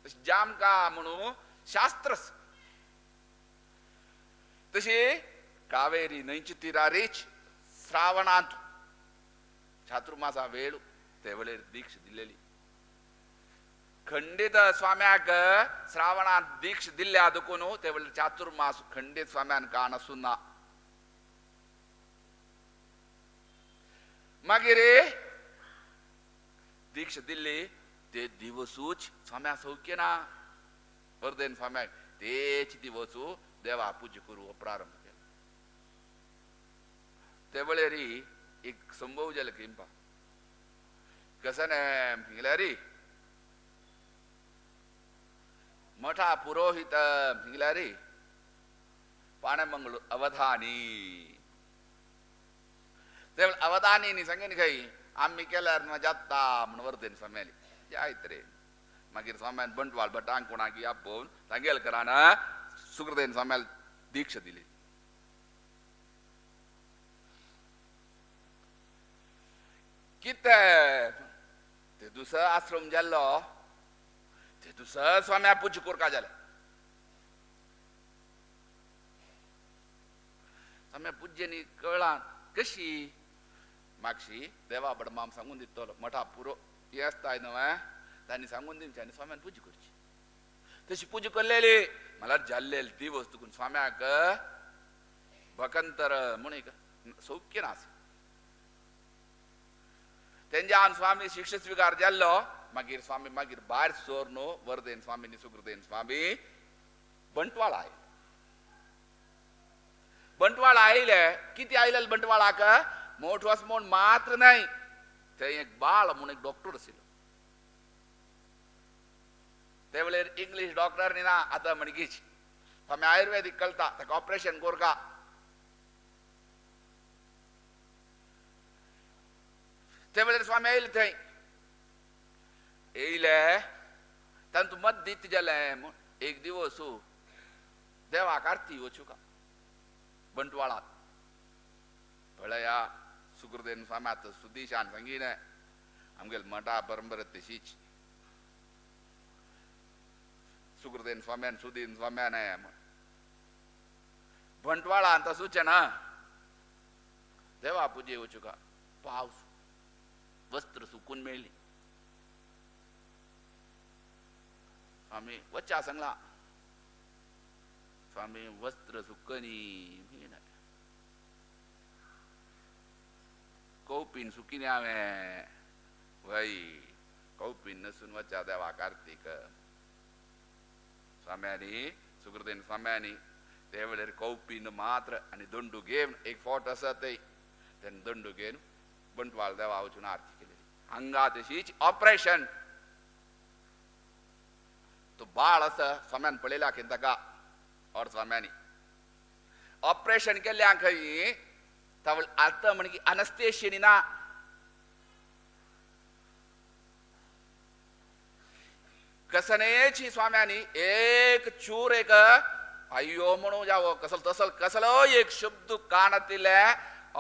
तशी जामका म्हणून शास्त्रस. तशी कावेरी न्हंयची तिरारीच श्रावणांत चातुर्मासा वेळ ते वेळेर दीक्ष दिलेली. खंडीत स्वाम्याक श्रावणांत दीक्ष दिल्ल्या देखून ते वेळेर चातुर्मास खंडीत स्वाम्यान कान आसूं ना. मागीर दीक्ष दिल्ली ते दिवसूच स्वाम्या सौख्य ना वर्देन स्वाम्याक तेच दिवसू देवा पूजा करू प्रारंभ केलो. ते वेळेर एक संभव जालें किंपा कसं म्हळ्यार मठा पुरोहित म्हळ्यार पाणेमंगळूर अवधानी. ते अवधानी न्ही सांगीन खंय आमी केल्यार जाता म्हण वर्देन स्वाम्याली जायत रे. मागीर स्वाम्यान बंटवाळ भटांक कोणाक आपोवन तांगेल करान सुकृदेन स्वाम्याल दीक्षा दिली. कितें ते दुसरो आश्रम जाल्लो ते दुसरो स्वाम्या पूजा करका जालें. स्वाम्या पूजेनी कळ्ळां कशी मागशी देवा बडमाम सांगून दितलो मठा पुरो ती आसताय न्हय तांणी सांगून दिवचें आनी स्वाम्यान पुजा करची. तशी पुजा करलेली मला जाल्लेली दिवस तुकून स्वाम्याक भकंतर म्हूण एक सौख्य ना आसा. तेंच्यान स्वामी शिक्ष स्विकार जाल्लो. मागीर स्वामी मागीर भायर सोर न्हू वर्देन स्वामी न्ही सुकृदेन स्वामी बंटवाळ आयले. बंटवाळ आयले कितें आयले बंटवाळाक मोठो आसा म्हूण मात्र न्हय थंय एक बाळ म्हूण एक डॉक्टर आशिल्लो. ते वेळेर इंग्लीश डॉक्टर न्ही ना आतां म्हणगीच स्वामी आयुर्वेदीक कळटा ताका ऑपरेशन करका. ते वेळेर स्वामी आयले थंय येयले तांतू मत दीत जालें म्हूण एक दिवस देवाक आरती वचूका बंटवाळाक. पळया सुकृदेन स्वामी आतां सुदिशान सांगिलें आमगेले मठा परंपरा तशीच सुकृदेन स्वाम्यान सुदीन स्वाम्यान बंटवाळान तसूच ना देवा पुजे वचूका पावस वस्त्र सुकून मेळ्ळी. स्वामी वच्चा सांगला स्वामी वस्त्र सुकनी कौपीन सुकीनी हांवें वय कौपीन नसून वच्चा देवा कार्तीक. स्वाम्यांनी सुकृदेन स्वाम्यांनी ते वेळेर कौपीन मात्र आनी दंडू घेवन एक फावट आसा ते तेन्ना दंडू घेवन बंटवाळ देवा वचून आरती केली. हांगा तशीच ऑपरेशन तो बाळ आसा स्वाम्यान पळयला की ताका और स्वाम्यांनी ऑपरेशन केल्ल्या खंय तावळ आतां म्हण की अनस्तेशियनी ना. कसनेची स्वाम्यानी एक चूर एक अय्यो म्हणू जावो कसल तसल कसलो एक शब्द कानातिले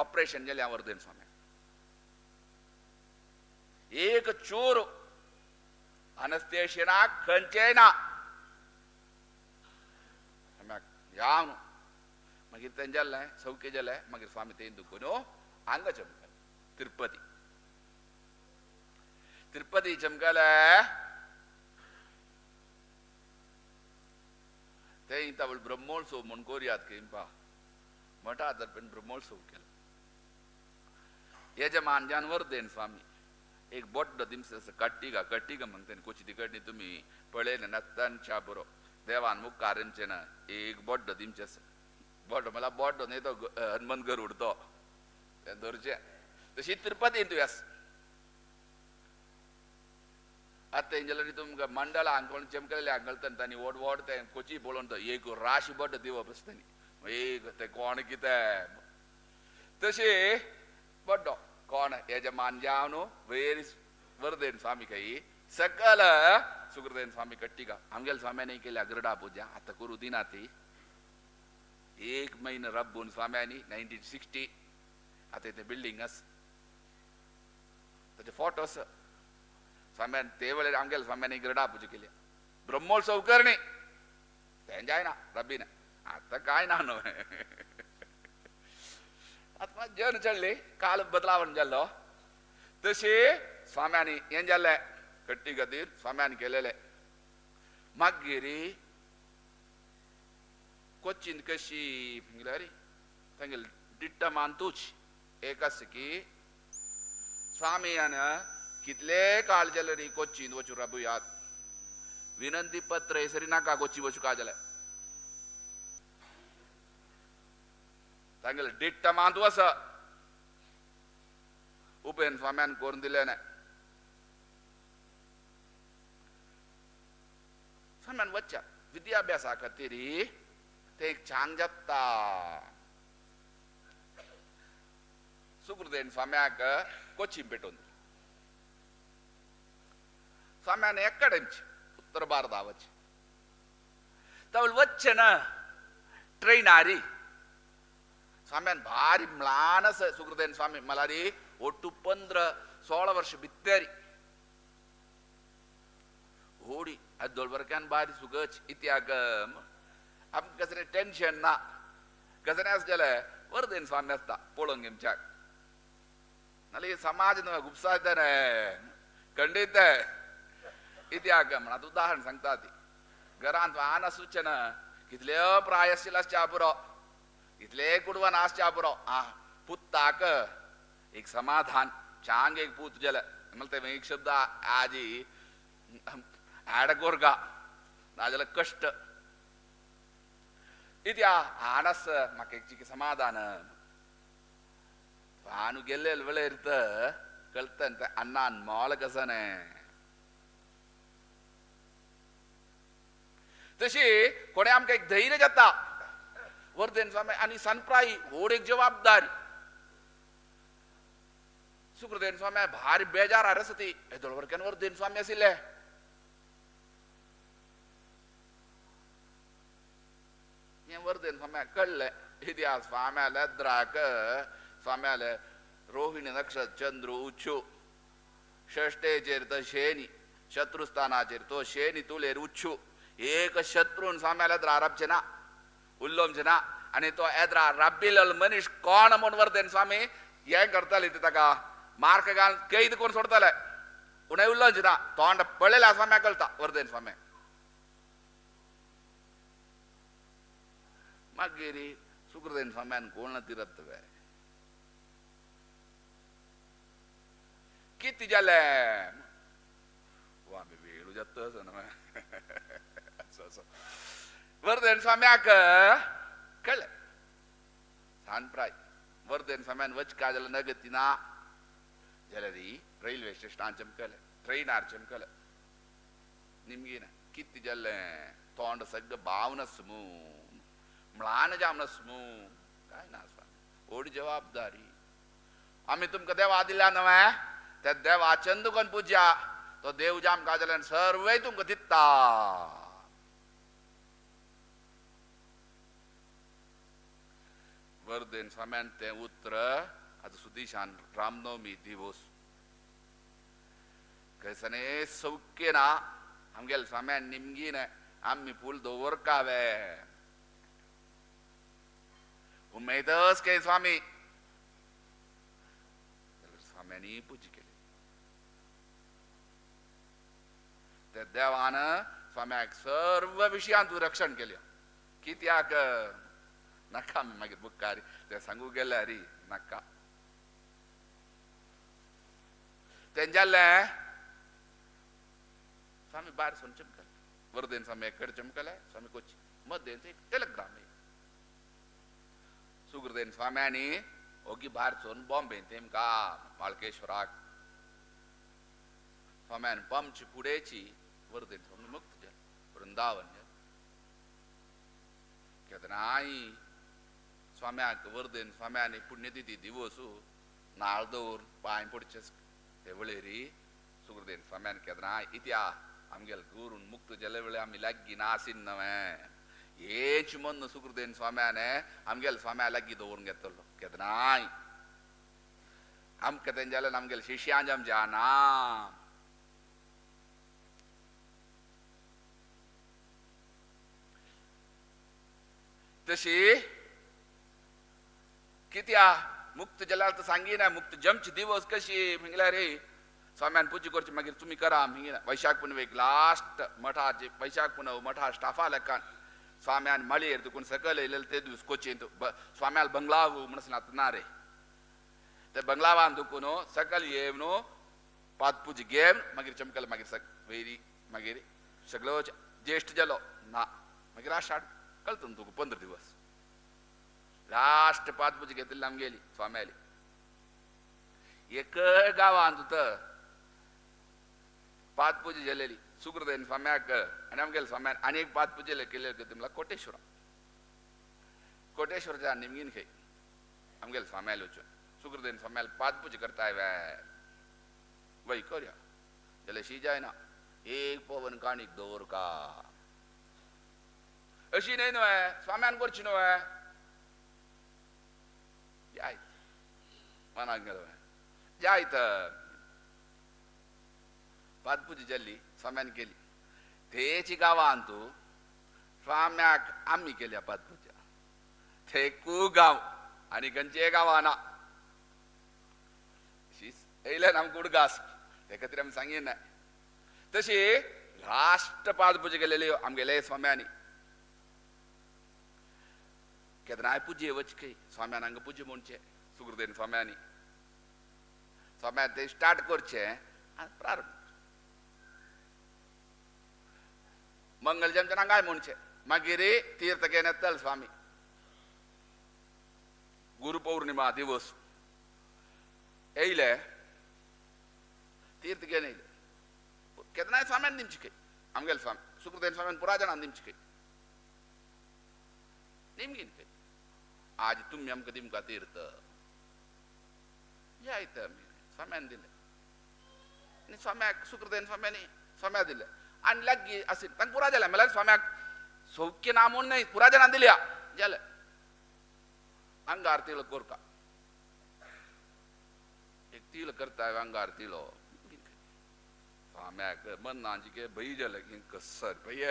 ऑपरेशन जालें वर्धन स्वामी एक चूर अनस्तेशिना खंयचेय ना या मागीर तें जालें सौख्य जालें मागीर स्वामी तें दुखून हांगा चमकले तिरुपती तिरुपती चमकले ते तावळ ब्रह्मोत्सव म्हूण कोरयात किंपा मठा दर्पण ब्रह्मोत्सव केलो यजमान जानवर then स्वामी एक बोड्ड दिमस कट्टिगा कट्टिगा म्हणते कोची तिकडनी तुम्ही पळयलें नत्तांच्या बरो देवान मुखार येमचें ना एक बोड्ड दिमचें आसा बोड्डो मला बोड्डो न्ही तो हनुमंत गरुड तो तें धरचें तशी तिरुपती तूं आसा आतां तेंच्या तुमकां मंडळ हांगा चमकलेले हांगा तांणी वोड वोड तें कोची पळोवन तो एक राशी बोड्ड दिवप आसता एक तें कोण कितें तशी बोड्डो कोण यजमान जावन वेरी वर्देन स्वामी काही सकल सुकृदेन स्वामी कट्टिका आमगेल स्वाम्यानी केल्या गरुडा पूजा आतां करूं दिना ती एक म्हयनो रब्बून स्वाम्यांनी 1960 आतां तें बिल्डींग आसा ताचे फोटो आसा स्वाम्यान ते वेळार आमगेल स्वाम्यांनी गरुडा पूजा केल्या ब्रह्मोत्सव करणे तें जायना रब्बीना आतां कांय ना न्हय आतां जन चडली काल बदलावण जाल्लो तशी स्वाम्यांनी हें जालें कट्टी खातीर स्वाम्यान केलेलें मागीर कोचीन कशी म्हणल्यार तांगेले डिट्ट मानतूच एक आसा की स्वामियान कितले काळ जाले रे कोचीन वचूं राबुयात विनंती पत्र हेसरी नाका कोची वचूं काय जालें तांगेले डिट्ट मानतू आसा उपेन स्वाम्यान करून दिलें ना स्वाम्यान वच्चा विद्याभ्यासा खातीर ते एक चांग जाता सुकृदेन स्वाम्याक कोचीन पेटोवन स्वाम्यान एकडे उत्तर भारता वच तवळ वच्चे ना ट्रेन आरी स्वाम्यान भारी म्लान सुकृदेन स्वामी मलारी ಒಟ್ಟು 15-16 ವರ್ಷ ಬಿತ್ತೇರಿ होडी अद्दोल बारी सुगच इत्याक आमकां कसलें टेन्शन ना कसलें आसा जाल्यार वर्देन स्वामी आसता पळोवंक आमच्याक नाल्यार समाज न्हय गुपसायताने खंडीत इत्याक म्हण आतां उदाहरण सांगता ती घरांत वाहन आसूचें ना कितल्यो प्रायशील आसच्या पुरो कितले कुडवान आसच्या पुरो आ पुत्ताक एक समाधान चांग एक पूत जालें म्हणल्यार ते एक शब्द आजी आडकोरगा नाजाल्यार कश्ट इत्या हानस म्हाका एक समाधान हानु गेल्ले वेळेर कळत अण्णान मोल कसने तशी कोणे आमकां एक धैर्य जाता वर्धन स्वामी आनी सनप्राय व्हड एक जबाबदारी सुकृदेन स्वामी भारी बेजार आरस ती हेदोळ वर्धन स्वामी आशिल्ले हें वर्धन स्वाम्याक कळ्ळें इतिहास स्वाम्याले द्राक स्वाम्याले रोहिणी नक्षत्र चंद्र उच्चू षष्टेचेर तो शेनी शत्रुस्थानाचेर तो शेनी तुलेर उच्चू एक शत्रून स्वाम्याले एद्रा राबचे ना उल्लोमचे ना आनी तो एद्रा राबिल्लो मनीस कोण म्हूण वर्धन स्वामी हें करताले ते ताका मार्क घाल कैद करून सोडताले उणें उल्लोवचे ना तोंड पळयल्यार स्वाम्याक कळटा वर्धन स्वामी मागीर सुकृदेन स्वाम्यान कोण तिरतवे किती जालें वा आमी वेळू जाता असो वर्धन स्वाम्याक कळ्ळें सान प्राय वर्धन स्वाम्यान वचका जाल्यार नगती ना जाल्यार रेल्वे स्टेशनान चमकलें ट्रेनार चमकलें निमगीन किती जालें तोंड सगळें बावनस मू म्लान जावन स्मू काय ना स्वामी व्हड जबाबदारी आमी तुमकां देवा दिल्या न्हय त्या देवा चंद कोण पुजा तो देव जाम का जाल्यार सर्वय तुमकां दिता. वर्देन स्वाम्यान तें उत्र आतां सुदिशान रामनवमी दिवस कैसने सौख्य ना आमगेले स्वाम्यान निमगीन आमी फूल दवरकावे उमेदच के स्वामी. स्वाम्यांनी पुजा केली त्या देवान स्वाम्याक सर्व विशयांत रक्षण केलें. कित्याक नाका आमी मागीर मुखार ते सांगू गेले री नाका तें जालें. स्वामी भायर सून चमकले वर्देन स्वामी एकडे चमकले स्वामी कोची मदेन एक टेलिग्राम सुगुर्देन स्वाम्यांनी ओगी भायर सून बॉम्बे तेमकां माळकेश्वराक स्वाम्यान पंच पुडेची वर्देन स्वामी मुक्त जाले वृंदावन जाले. केन्नाय स्वाम्याक वर्देन स्वाम्यांनी पुण्यतिथी दिवस नाळ दवर पांय पडचे ते वळेरी सुगुर्देन स्वाम्यान केन्नाय इत्या आमगेले गुरून मुक्त जाले वेळे आमी लागीं नासीन नवें हेच मन सुगुर्देन स्वाम्याने आमगेले स्वाम्या लागीं दवरून घेतलो. केन्नाय आमकां तें जाल्यार आमगेले शिष्यांज आमच्या ना तशी कित्या मुक्त जाल्यार तर सांगिना मुक्त जमची दिवस कशी म्हणल्यार रे स्वाम्यान पुजा करची मागीर तुमी करा म्हणगिना. वैशाख पुनवेक लास्ट मठाचे वैशाख पुनव मठा स्टाफा लेखान स्वाम्यान मळयेर तुकून सकयल येयलेले ते दीस कोचींत स्वाम्याल बंगलाव म्हणून आतां ना रे ते बंगलावान दुखून सकयल येवन पाद पुजा घेवन मागीर चमकले मागीर वयरी मागीर सगळो ज्येश्ठ जालो ना मागीर आषाढ कळत तुका 15 दिवस लास्ट पाद पुजा घेतिल्ली आमगेली स्वाम्याली. एक गांवांत तर पादपुजा जालेली सुगुर्देन स्वाम्याक आनी आमगेले स्वाम्यान आनी एक पादपुजा केले तुमला कोटेश्वरा कोटेश्वरच्या निमगीन खंय आमगेले स्वाम्याले वचून सुगुर्देन स्वाम्याले पादपुजा करताय वे वय करया जाल्यार शी जायना एक पवन काणीक दवर का अशी न्हय न्हय स्वाम्यान करची न्हय जायत मनाक गेलो जायत. पादपुजा जाल्ली स्वाम्यान केली तेची गांवांत स्वाम्याक आमी केल्या पादपुजा थेकू गांव आनी खंयचे गांवां ना येयल्यान आमकां उडगास ते खातीर आमी सांगिना. तशी लास्ट पादपुजा केलेली आमगेले स्वाम्यांनी. केन्नाय पुजे वचके स्वाम्यान हांगा पुजे म्हणचे सुगुर्देन स्वाम्यांनी स्वाम्यान ते स्टार्ट करचें आनी प्रारंभ मंगल जमचें हांगाय म्हणचें मागीर तीर्थ घेवन येतले स्वामी गुरु पौर्णिमा दिवस येयले तीर्थ घेवन येयले केन्नाय स्वाम्यान दिमची खंय आमगेले स्वामी सुगुर्देन स्वाम्यान पुरा जाणान दिमची खंय निमगीन खंय आज तुमी आमकां दिमकां तीर्थ जायत आमी स्वाम्यान दिलें आनी स्वाम्याक सुगुर्देन स्वाम्यांनी स्वाम्या दिलें आनी लागीं आशिल्लें तांकां पुरा जालें म्हणल्यार स्वाम्याक सौख्य ना म्हूण न्हय पुरा जाणां दिल्या जालें अंगार तिळ करता एक तिळ करता अंगार तिळो स्वाम्याक मनाची के भंय जालें की कसर भंय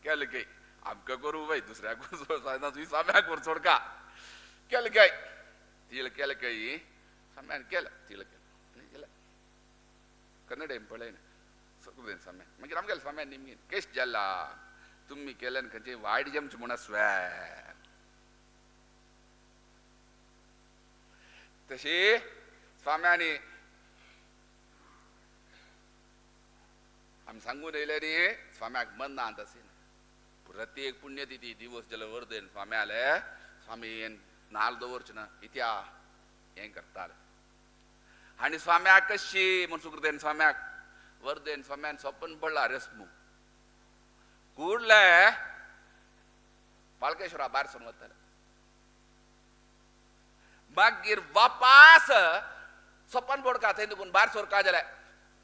केलें काय आमकां करूं बाय दुसऱ्याक तुवें स्वाम्याक करूं सोडका केलें काय तिळ केलें काय स्वाम्यान केलें तिळ केलें आनी केलें कन्नडेन पळयना सुगुर्देन स्वाम्यान मागीर आमगेले स्वाम्यान निमगीन केश जाला तुमी केल्यान खंयचे वायट जमचें म्हूण आसवे. तशी स्वाम्यांनी आमी सांगून येयले न्ही स्वाम्याक मनांत आशिल्लें प्रत्येक पुण्यतिथी दिवस जाल्यार वर्देन स्वाम्याले स्वामी नाल दवरचे ना इत्या हें करताले. आनी स्वाम्याक कशी म्हूण सुगुर्देन स्वाम्याक वर्देन स्वाम्यान सपन पडला रस्मू कुडले बालकेश्वरा भायर सरून वताले मागीर वापास सपन बोडका थंय दुखून भायर सोरका जाल्यार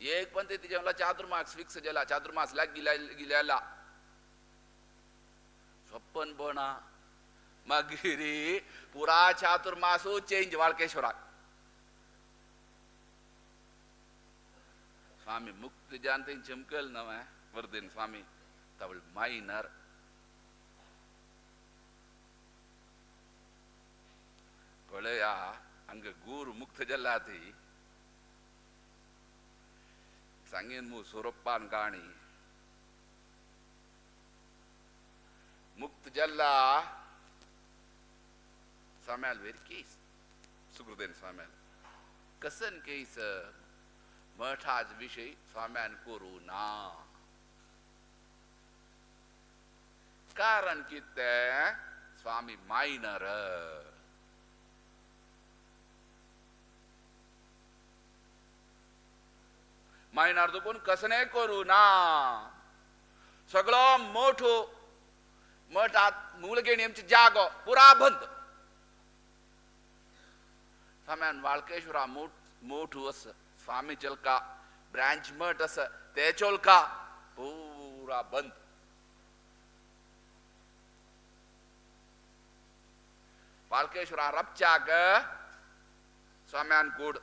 एक पंथी जेवला चातुर्मास फिक्स जेला चातुर्मास लाग गिल्याला स्वप्न बोना मागीर पुरा चातुर्मासू चेंज वाळकेश्वराक. स्वामी मुक्त जान थंय चमकल नवें वर्धन स्वामी तवळ मायनर पळया हांगा गुरू मुक्त जाला ती सांगीन मू सोरोप्पान काणी मुक्त जल्ला स्वाम्याल वेर केस सुकृतेन स्वाम्याल कसन केस मठाज विषय स्वाम्यान करू ना कारण कितें स्वामी मायनर मायनर दुखून कसने करू ना सगळो मोठो मठात मुलगेणी आमची जागो पुरा बंद. स्वाम्यान वाळकेश्वरा मोठू अस स्वामी चलका ब्रांच मठ अस ते चोलका पुरा बंद. वाळकेश्वरा रपच्याक स्वाम्यान कूड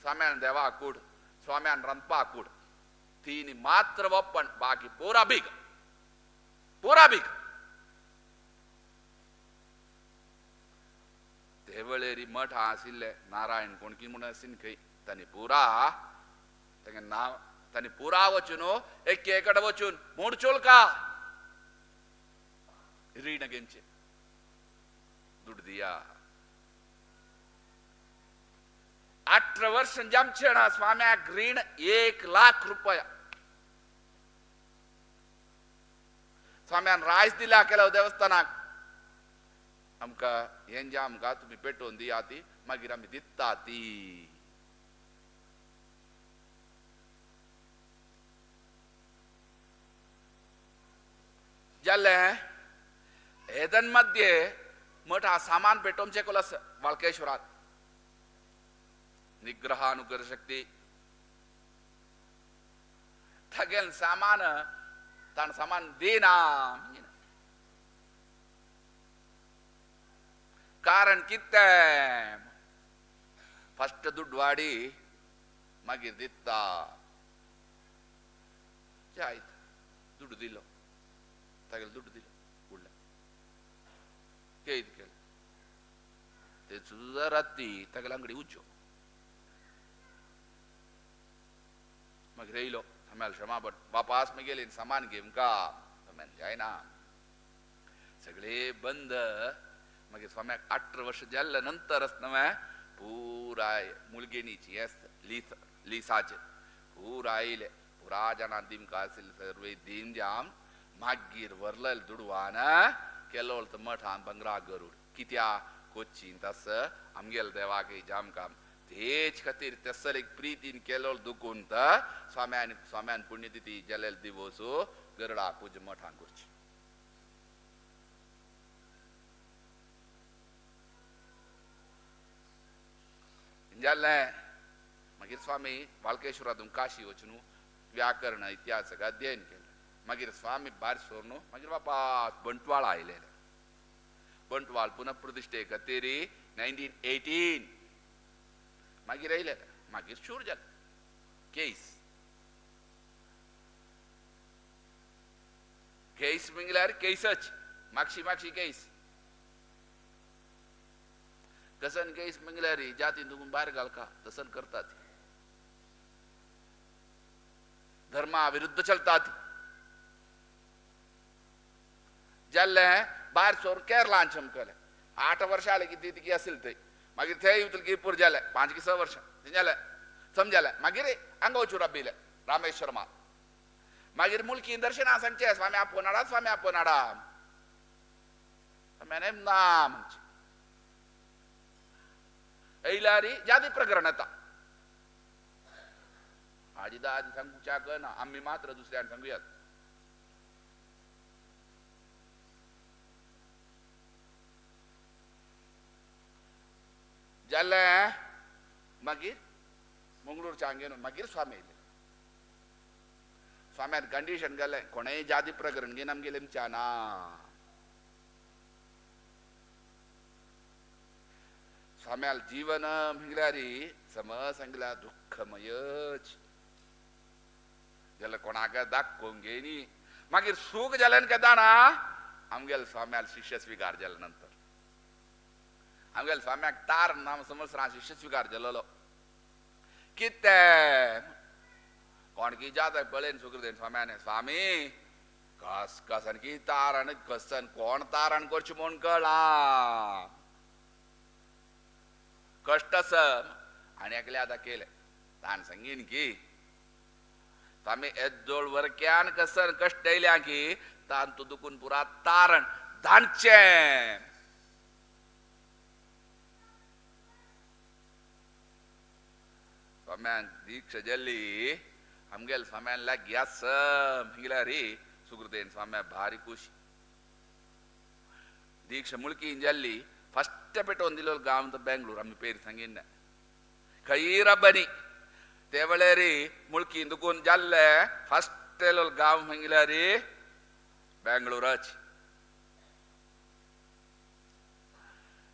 स्वाम्यान देवा कूड स्वाम्यान रांदपा कूड तीन मात्र वप्पन बाकी पुरा बीग पुरा बीग. ते वेळेर मठ आशिल्ले नारायण कोणकी म्हूण आशिल्ले खंय तांणी पुरा तांगे नांव तांणी पुरा वचून एक कडेन वचून म्हूण चोलका रीण घेवचे दुड दिया 18 वर्ष जमचे ना स्वाम्याक रीण 1 लाख रुपया स्वाम्यान रायस दिला केला देवस्थानाक आमकां हें जे आमकां तुमी पेटोवन दिया ती मागीर आमी दिता ती. जालें एदन मध्ये मठा सामान पेटोवचें कोलस वाळकेश्वरात निग्रहानुकर शक्ती थगेल सामान ताण सामान देना कारण कितें फस्ट दुडवाडी मागीर दिता आयत दुडू दिलो तागेलो दुडू दिलो उडले केद केलें ते सुद्दां राती तागेल्या अंगडी उज्जो मागीर येयलो स्वाम्याल क्षमापण वापास मागीर सामान घेवन का स्वाम्यान जायना सगळे बंद. मागीर स्वाम्याक 18 वर्ष जाल्ल्या नंतरच नवें पुराय मुलगेणीची लिसाचे पुरा आयले पुरा जाणां दिमकां आशिल्ले सर्वे दीम जाम मागीर व्हरलेले दुडवान केलोळ मठान बंगरा गरूड कित्या कोचीन तस आमगेल देवाक जाम काम तेच खातीर तसर एक प्रितीन केलोळ दुखून तर स्वाम्यान स्वाम्यान पुण्यतिथी जालेल दिवस गरडा पूज मठान करची. जालें मागीर स्वामी वाळकेश्वरातून काशी वचून व्याकरण इतिहास अध्ययन केलें. मागीर स्वामी भायर सरून मागीर वापास बंटवाळ आयलेले बंटवाळ पुनः प्रतिष्ठे खातीर 1918 मागीर आयले मागीर शूर जालें केस केस म्हणल्यार केसच मागशी मागशी केस कसन केस म्हणल्यार जातीन तुका भायर घालका तसन करतात धर्मा विरुद्ध चलतात. जाल्लें भायर सोर केरलान चमकलें 8 वर्षां आले की ती असेल थंय मागीर थंय येवतले की पूर जालें 5 की 6 वर्षां थंय जालें समजालें मागीर हांगा वचून राबिल्लें रामेश्वरमा मागीर मुलकी दर्शना सांगचें स्वामी आपोनाडा स्वामी आपोनाडा स्वामी ना म्हणचें येयल्यार जाती प्रकरण येता आजी दादी सांगूच्याक ना आमी मात्र दुसऱ्यान सांगूयात. जालें मागीर मंगळूरच्या हांगेन मागीर स्वामी येयले स्वाम्यान कंडिशन गेलें कोणेय जाती प्रकरण घेवन आमगेलें ना. स्वाम्याल जीवन म्हळ्यार समज सांगला दुःखमयच जाल्यार कोणाक दाखोवंक घेयनी. मागीर सूख जाल्यान केदां ना आमगेल स्वाम्याल शिष्य स्विकार जाल्या नंतर आमगेल स्वाम्याक तार नाम समज शिष्य स्विकार जालेलो कितें कोण की जाता पळयन सुखदेन स्वाम्याने स्वामी कस कसन की तारण कसन कोण तारण करचें म्हूण कळा कश्ट सम आनी एकले आतां केलें ताण सांगीन की स्वामी येदोळ वरक्यान कसन कश्ट येयल्या की तान तूं दुखून पुरा तारण धाडचें. स्वाम्यान दीक्षा जाली आमगेल स्वाम्यान लागीं आसा म्हळ्यार रे सुकृतेन स्वाम्या भारी खुशी. दीक्षा मुळकी जाल्ली फस्ट पेटोवन दिलो गांव तो बेंगलोर आमी पेर सांगिल्लें खंय रब्बनी ते वेळार मुळकी दुखून जाल्ले फस्ट येयलो गांव म्हळ्यार बेंगलोरच.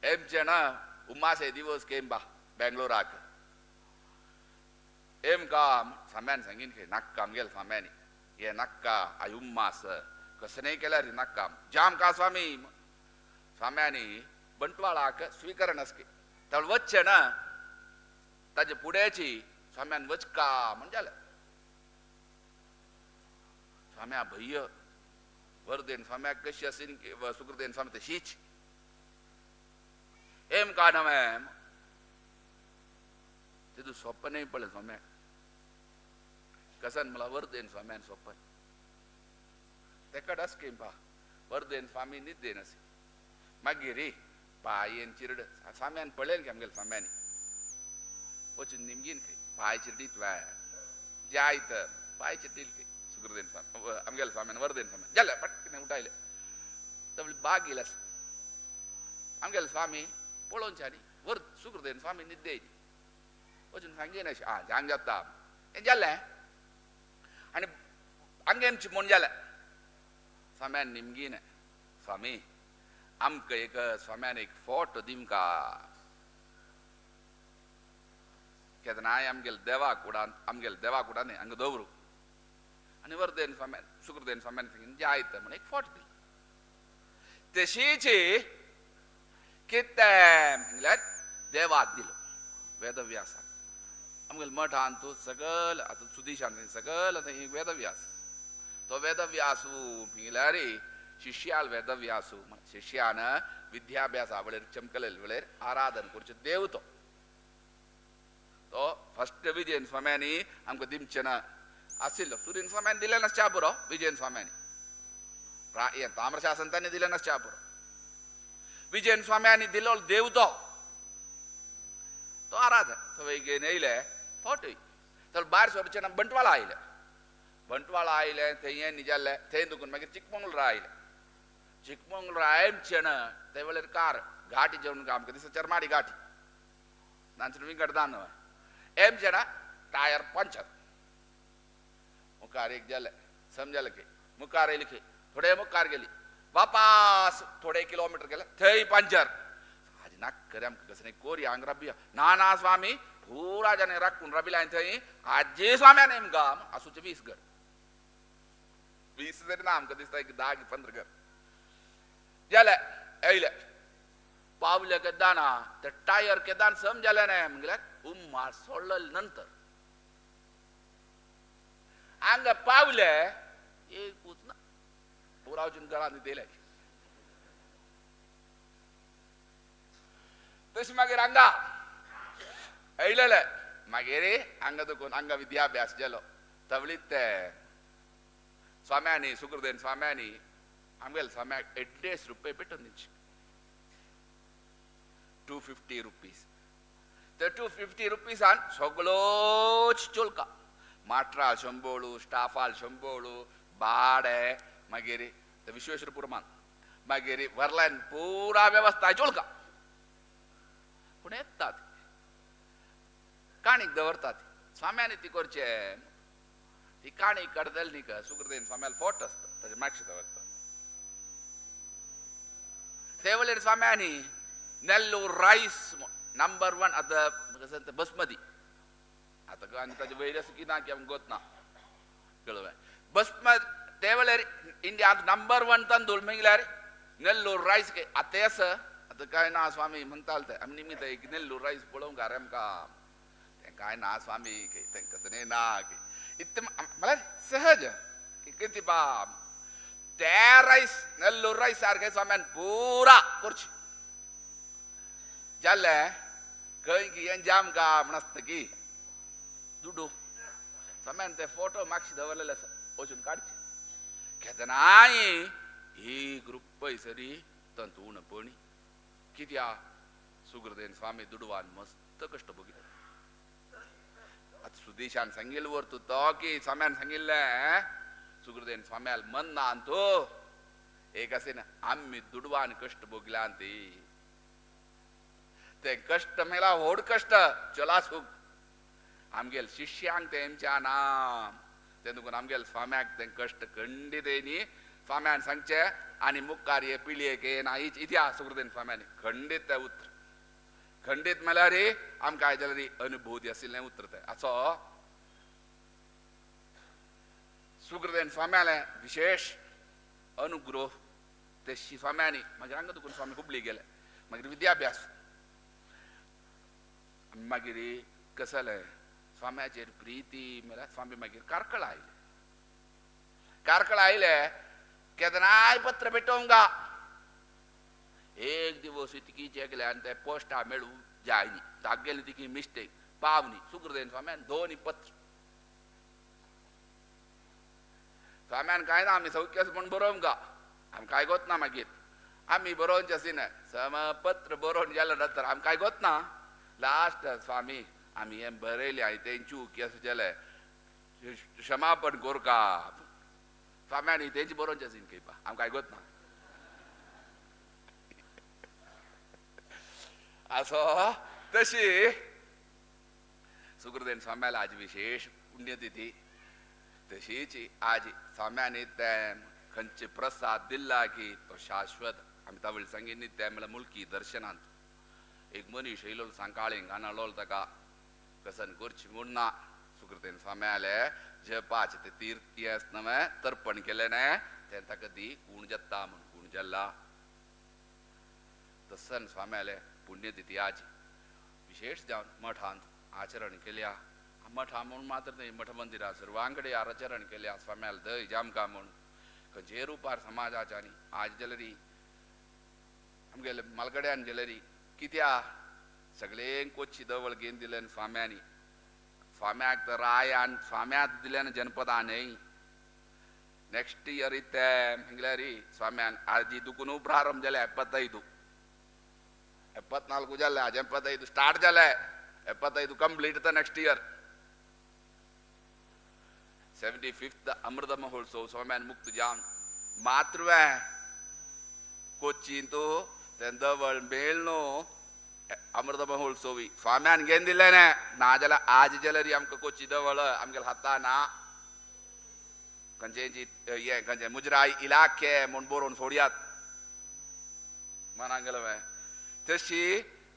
एमचे ना उमासे दिवस केंबा बेंगलोराक एम काम स्वाम्यान सांगीन खंय नाक्का आमगेल स्वाम्यानी हे नाक्का I उम्मास कसं नाही केल्यार नाक्का जाम का स्वामी. स्वाम्यानी बंटवाळाक स्वीकरण असके तळ वच्चे ना ताजे पुड्याची स्वाम्यान वच का म्हण जालें. स्वाम्या भय्य वर्देन स्वाम्याक कशी असेल सुकृतेन स्वामी तशीच एम का नवें तितू सोपं नाही पडलं स्वाम्या कसन मला वर्देन स्वाम्यान सोपन तेकड अस पा वर्देन स्वामी निद्देन असे मागीर रे पायेन चिरड स्वाम्यान पळयन की आमगेल स्वाम्यानी वचून निमगीन खंय पाय चिरडीत वाय जायत पाय चिरडील खंय सुकृदेन स्वामी आमगेल स्वाम्यान वर्देन स्वाम्यान जालें पटकन उठायलें तबली बाग येयला आमगेल स्वामी पळोवचे आनी वर सुकृदेन स्वामी निद्दे वचून सांगीन अशें आं जांग जाता हें जालें आनी आंगेमची म्हूण जालें. स्वाम्यान निमगीन स्वामी आमकां एक स्वाम्यान एक फोटो दिमका केन्नाय आमगेल देवा कुडान आमगेल देवा कुडान हांगा दवरू आनी वर्देन स्वाम्यान सुकृदेन स्वाम्यान सांगीन जायत म्हण एक फोटो दिली. तशीच कितें म्हणल्यार देवाक दिलो वेदव्यासान आमगेल मठान तूं सगळ आतां सुदिशान सगळ आतां वेदव्यास तो वेदव्यासू म्हणल्यार शिष्याल वेदव्यासू शिष्यान विद्याभ्यासा वेळेर चमकलेल वेळेर आराधन करचें देव तो तो फस्ट विजयन स्वाम्यानी आमकां दिमचें ना आशिल्लो सुरीन स्वाम्यान दिलें नासच्या पुरो विजयन स्वाम्यानी ताम्रशासन तांणी दिलें नासच्या पुरो विजयन स्वाम्यानी दिलो देव तो तो आराधन तो घेवन येयले फोटोय तर भायर सरचें ना बंटवाळा आयले बंटवाळा आयले थंय हें जालें थंय दुखून मागीर चिकमंगळूर आयले चिकमंगळूर आयचे ना ते वेळार कार घाटी जेवण आमकां दिसता चरमाडी घाटी नांचून विंगड दान एमचे ना टायर पंचर मुखार एक जालें समजलें की मुखार येयली खंय थोडे मुखार गेली वापास थोडे किलोमिटर गेले थंय पंचर. आज नाक करे आमकां कसं कोरी हांगा राबिया ना ना स्वामी पुरा जाणे राखून राबिला थंय आजी स्वाम्या नेमका आसूचे 20 घर 20 तरी ना आमकां दिसता एक 10 15 घर जालें येयले पावले केदां ना ते टायर केदान सम जालें ना म्हणल्यार उम्मा सोडले नंतर हांगा पावले एकूच ना पुरा वचून घरांत दिले. तशें मागीर हांगा येयलेले मागीर हांगा दुखून हांगा विद्याभ्यास जालो तवळीत ते स्वाम्यानी सुकृदेन स्वाम्यानी आमगेल स्वाम्याक 8 रुपये पेटोवन दिवचे 250 रुपीज. ते 250 रुपीसान सगळोच चोलका माटराल शंबोळू स्टाफाल शंबोळू भाडें मागीर विश्वेश्वरपुरमान मागीर वरल्यान पुरा वेवस्था चोलका पूण येतात काणीक दवरतात स्वाम्यानी ती करचें ती काणी काडतली न्ही का सुखदेन स्वाम्याला फोट आसता ताजे मागशे दवरता. तेवलेर स्वाम्यांनी नेल्लूर रायस नंबर 1 आतां कसं ते बसमती आतां आनी ताजे वयर आसा की ना की आमकां गोत ना कळ्ळें. बसमती तेवलेर इंडियांत नंबर 1 तांदूळ म्हळ्यार नेल्लूर रायस आतां आसा. आतां काय ना स्वामी म्हणटाले ते आमी निमित्त एक नेल्लूर रायस पळोवंक आरे आमकां तें काय ना स्वामी तें कसं ना इतलें म्हळ्यार सहज कितें बा ते रायस नेल्लूर रायस सारकें स्वाम्यान पुरा करची जालें खंय की हें जाम गा म्हण आसता की दुडू स्वाम्यान ते फोटो मागशे दवरलेले आसा वचून काडचे केदनाय एक रुपय सरी तातूंत पणी कित्या सुग्रदेन स्वामी दुडवान मस्त कश्ट भोगिले. आतां सुदेशान सांगिल्लें वर तूं तो की स्वाम्यान सांगिल्लें सुग्रदेन स्वाम्याल मन ना तूं एक असें ना आमी दुडवान कश्ट भोगल्यान ती ते कश्ट मेला व्हड कश्ट चला सुख आमगेल शिष्यांक तेंच्या ना तें देखून आमगेल स्वाम्याक तें कश्ट खंडीत न्ही स्वाम्यान सांगचें आनी मुखार हे पिळयेक ना इतिहास सुग्रदेन स्वाम्यानी खंडीत तें उतर खंडीत म्हळ्यार आमकां आयज जाल्यार अनुभूती आशिल्लें उतर तें असो सुग्रदेन स्वाम्यालें विशेष अनुग्रह ते स्वाम्यानी. मागीर हांगा दुखून स्वामी हुबळी गेले मागीर विद्याभ्यास मागीर कसलें स्वाम्याचेर प्रिती म्हळ्यार स्वामी मागीर कार्कळ आयले. कार्कळ आयले केदनाय पत्र भेटोवंक एक दिवस इतकी चेकले आनी ते पोस्टा मेळूं जाय न्ही तागेली तिकी मिस्टेक पाव न्ही सुग्रदेन स्वाम्यान दोनी पत्र स्वाम्यान काय ना आमी सौख्य म्हूण बरोवंक आमी काय गोत ना मागीर आमी बरोवचे आसिना सम पत्र बरोवन गेले नंतर आमी काय गोत ना लास्ट स्वामी आमी हें बरयलें हांवें तेंची केस जालें क्षमापण कोरका स्वाम्यानी तेंची बरोवचे आसीन खंय आमकां काय गोत ना असो तशी सुग्रदेन स्वाम्याला आज विशेष पुण्यतिथी तशीच आज स्वाम्यानी ते खंयचे प्रसाद दिला की तो शाश्वत आमी तावळ सांगिल्ली ते म्हळ्यार मुलकी दर्शनांत एक मनीस येयलो सांकाळी घाणालो ताका कसन करची म्हूण ना सुकृतेन स्वाम्याले जपाचे ते तीर्थ नवे तर्पण केलें न्ही तें ताका दी कूण जाता म्हूण कूण जाल्ला तसन स्वाम्याले पुण्यतिथी आज विशेष जावन मठांत आचरण केल्या. मठा म्हूण मात्र न्ही मठ मंदिरां सर्वांकडे आचरण केल्या स्वाम्याल दय जामका म्हूण खंयचे रुपार समाजाच्या न्ही आज जाल्यार आमगेले मालगड्यान जाल्यार कित्या सगळें कोच्ची दवळ घेवन दिलें स्वाम्यांनी. स्वाम्याक तर रायान स्वाम्याक दिल्यान जनपदा न्ही नेक्स्ट इयर इत्ते म्हळ्यार स्वाम्यान आजी दुखून प्रारंभ जाले 75 74 जाले आज 75 स्टार्ट जाले 75 complete the next year 75th Amrit Mahotsav स्वाम्यान मुक्त जावन मातृवे कोच्चींतू तें दवळ मेळ्ळो अमृत महोत्सवी स्वाम्यान घेवन दिलें ना जाल्यार आज जाल्यार आमकां कोची दवळ आमगेल्या हाता ना खंयचे हें खंयचे मुजराय इलाखे म्हूण बरोवन सोडयात मनाक गेलें. तशी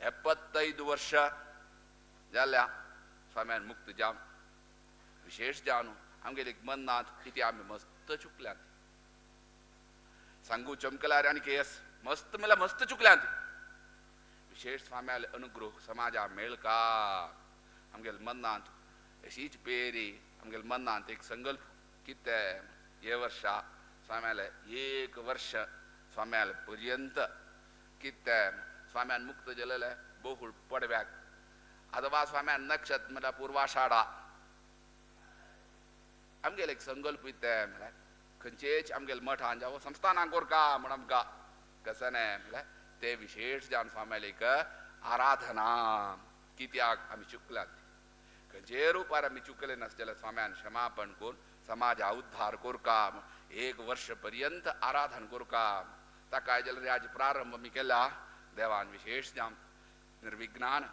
75 वर्ष जाल्या स्वाम्यान मुक्त जावन विशेष जावन आमगेले मनांत कितें आमी मस्त चुकल्यात सांगू चमकल्यार आनी केस मस्त म्हळ्यार मस्त चुकल्यात. विशेष स्वाम्याले अनुग्रह समाजा मेळका आमगेले मनांत अशीच पेरी आमगेले मनांत एक संकल्प कितें हे वर्षा स्वाम्याले एक वर्ष स्वाम्याले पर्यंत कितें स्वाम्यान मुक्त जालेले बहुळ पडव्याक अथवा स्वाम्यान नक्षत्र म्हळ्यार पूर्वाषाढा आमगेले एक संकल्प इत्तें म्हळ्यार खंयचेच आमगेले मठान जावं संस्थानाक कोरका म्हण आमकां कसं न्ही म्हळ्यार ते विशेष जावन स्वाम्याले एक आराधना कित्याक आमी चुकल्यात खंयचे रुपार आमी चुकले नासले स्वाम्यान क्षमापण करून समाजा उद्धार कोरका एक वर्ष पर्यंत आराधन कोरका ताका जाल्यार आज प्रारंभ आमी केला देवान विशेष जावन निर्विज्ञान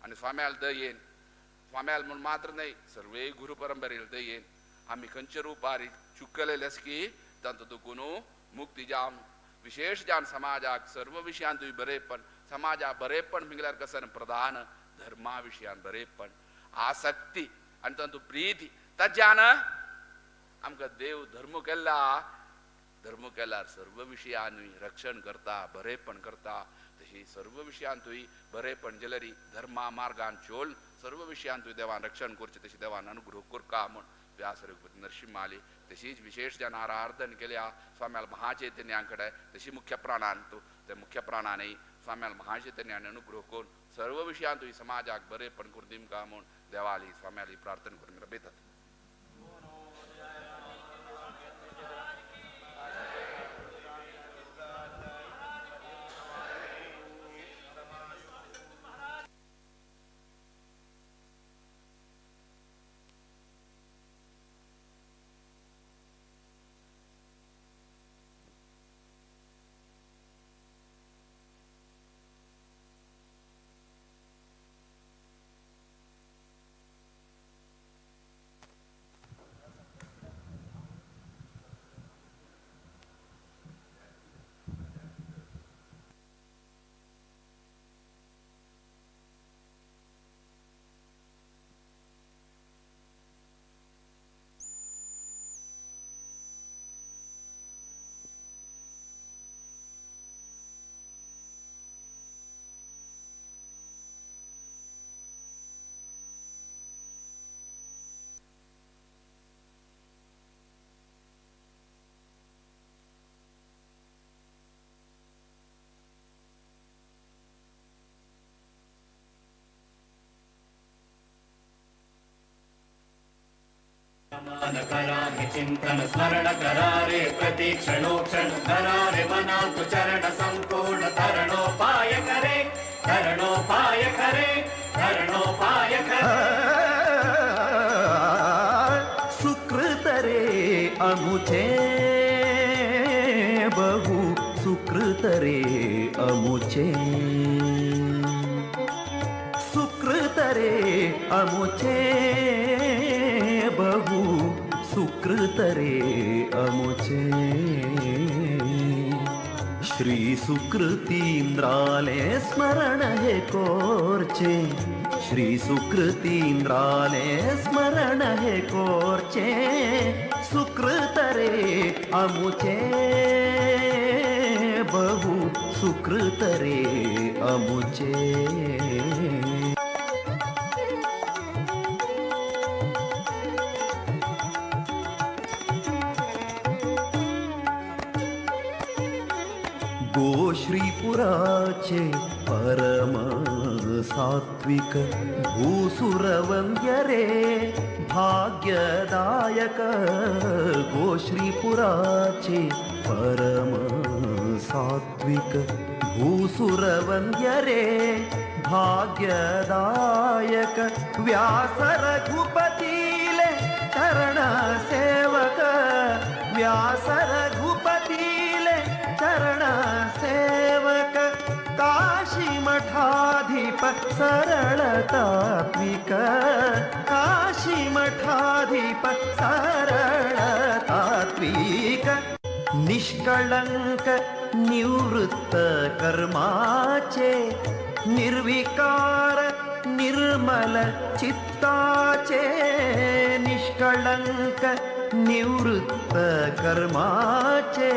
आनी स्वाम्याल दयेन स्वाम्याल म्हूण मात्र न्हय सर्वे गुरु परंपरेल दयेन आमी खंयच्या रुपार चुकलेले आसा की तांचो दुखून मुक्ती जावन विशेष जावन समाजाक सर्व विशयांतूय बरेपण समाजा बरेपण म्हळ्यार कसं प्रधान धर्मा विशयान बरेपण आसक्ती आनी तांतू प्रिती ताज्यान आमकां देव धर्म केला धर्म केल्यार सर्व विशयानूय रक्षण करता बरेपण करता तशी सर्व विशयांतूय बरेपण जाल्यार धर्मा मार्गान चोल सर्व विशयांतूय देवान रक्षण करचें तशी देवान अनुग्रह करका म्हूण व्यास रघुपती नरसिंहाली तशीच विशेष जावन आराधन केल्या स्वाम्याल महाचैतन्या कडेन तशी मुख्य प्राणान तूं ते मुख्य प्राणानय स्वाम्याल महाचैतन्यान अनुग्रह करून सर्व विशयांतूय समाजाक बरेपण करून दिमका म्हूण देवाली स्वाम्याली प्रार्थना करून रबेतात. करामि चिंतन स्मरण करारे प्रतिक्षणोक्षण करारे मनातु चरण संपूर्ण तरणोपाय करे तरणोपाय करे तरणोपाय करे. सुकृत रे अमुचे बहु सुकृत रे अमुचे सुकृत रे अमुचे बहु सुकृत रे अमुचे श्री सुकृतींद्राले स्मरण हे कोरचे श्री सुकृतींद्राले स्मरण हे कोरचे सुकृत रे अमुचे बहु सुकृत रे अमुचे. गोश्रीपुराचे परम सात्विक भूसुरवंद्य रे भाग्यदायक गोश्रीपुराचे परम सात्विक भूसुरवंद्य रे भाग्यदायक व्यास रघुपतीले चरण सेवक व्यास रघुपतीले चरण सेवक काशी मठाधिप सरळ तात्विक काशी मठाधिप सरळ तात्विक निष्कळंक निवृत्त कर्माचे निर्विकार निर्मल चित्ताचे निष्कळंक निवृत्त कर्माचे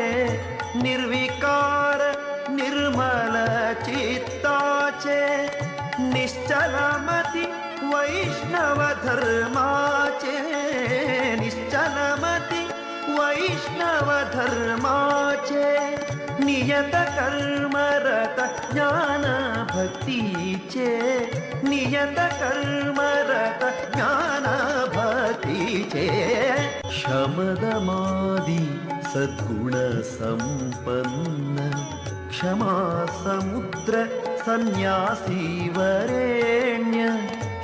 निर्विकार निर्मल चित्ताचे निश्चलमती वैष्णव धर्माचे निश्चलमती वैष्णव धर्माचे नियत कर्मरत ज्ञान भक्तीचे नियत कर्मरत ज्ञान भक्तीचे शमदमादि सद्गुण संपन्न क्षमा समुद्र सन्यासी वरेण्य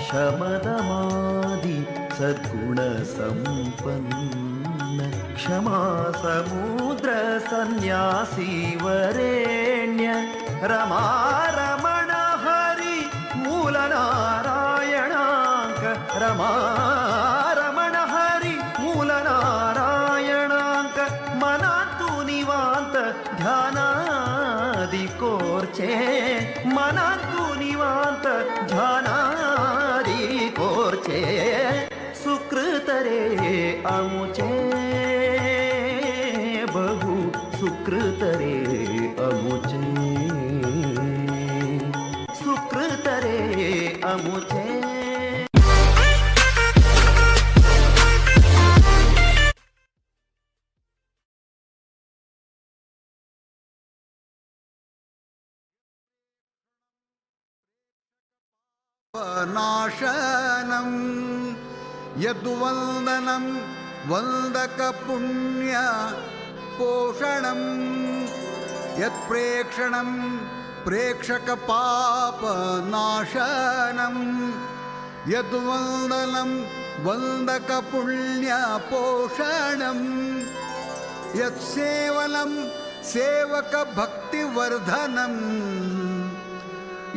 शमदमादि सद्गुण संपन्न क्षमा समुद्र सन्यासी वरेण्य रमा रमण हरि मूल नारायणांक रमा रमण हरि मूल कोरचे मनांतु निवांत ध्यानादी कोरचे सुकृत रे आमुचे बहु सुकृत रे आमुचे सुकृत रे आमुचे. नाशनं यद्वन्दनं वन्दकपुण्य पोषणं यत्प्रेक्षणं प्रेक्षकपापनाशनं यद्वन्दनं वन्दकपुण्यपोषणं यत्सेवनं सेवकभक्तिवर्धनं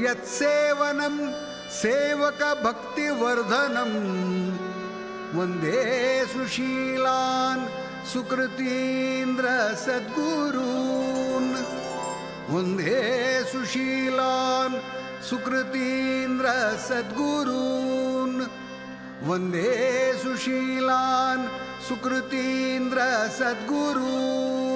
यत्सेवनं सेवकभक्तिवर्धनं वन्दे सुशीलान् सुकृतीन्द्र सद्गुरून् वन्दे सुशीलान् सुकृतीन्द्र सद्गुरून् वन्दे सुशीलान् सुकृतीन्द्र सद्गुरून्.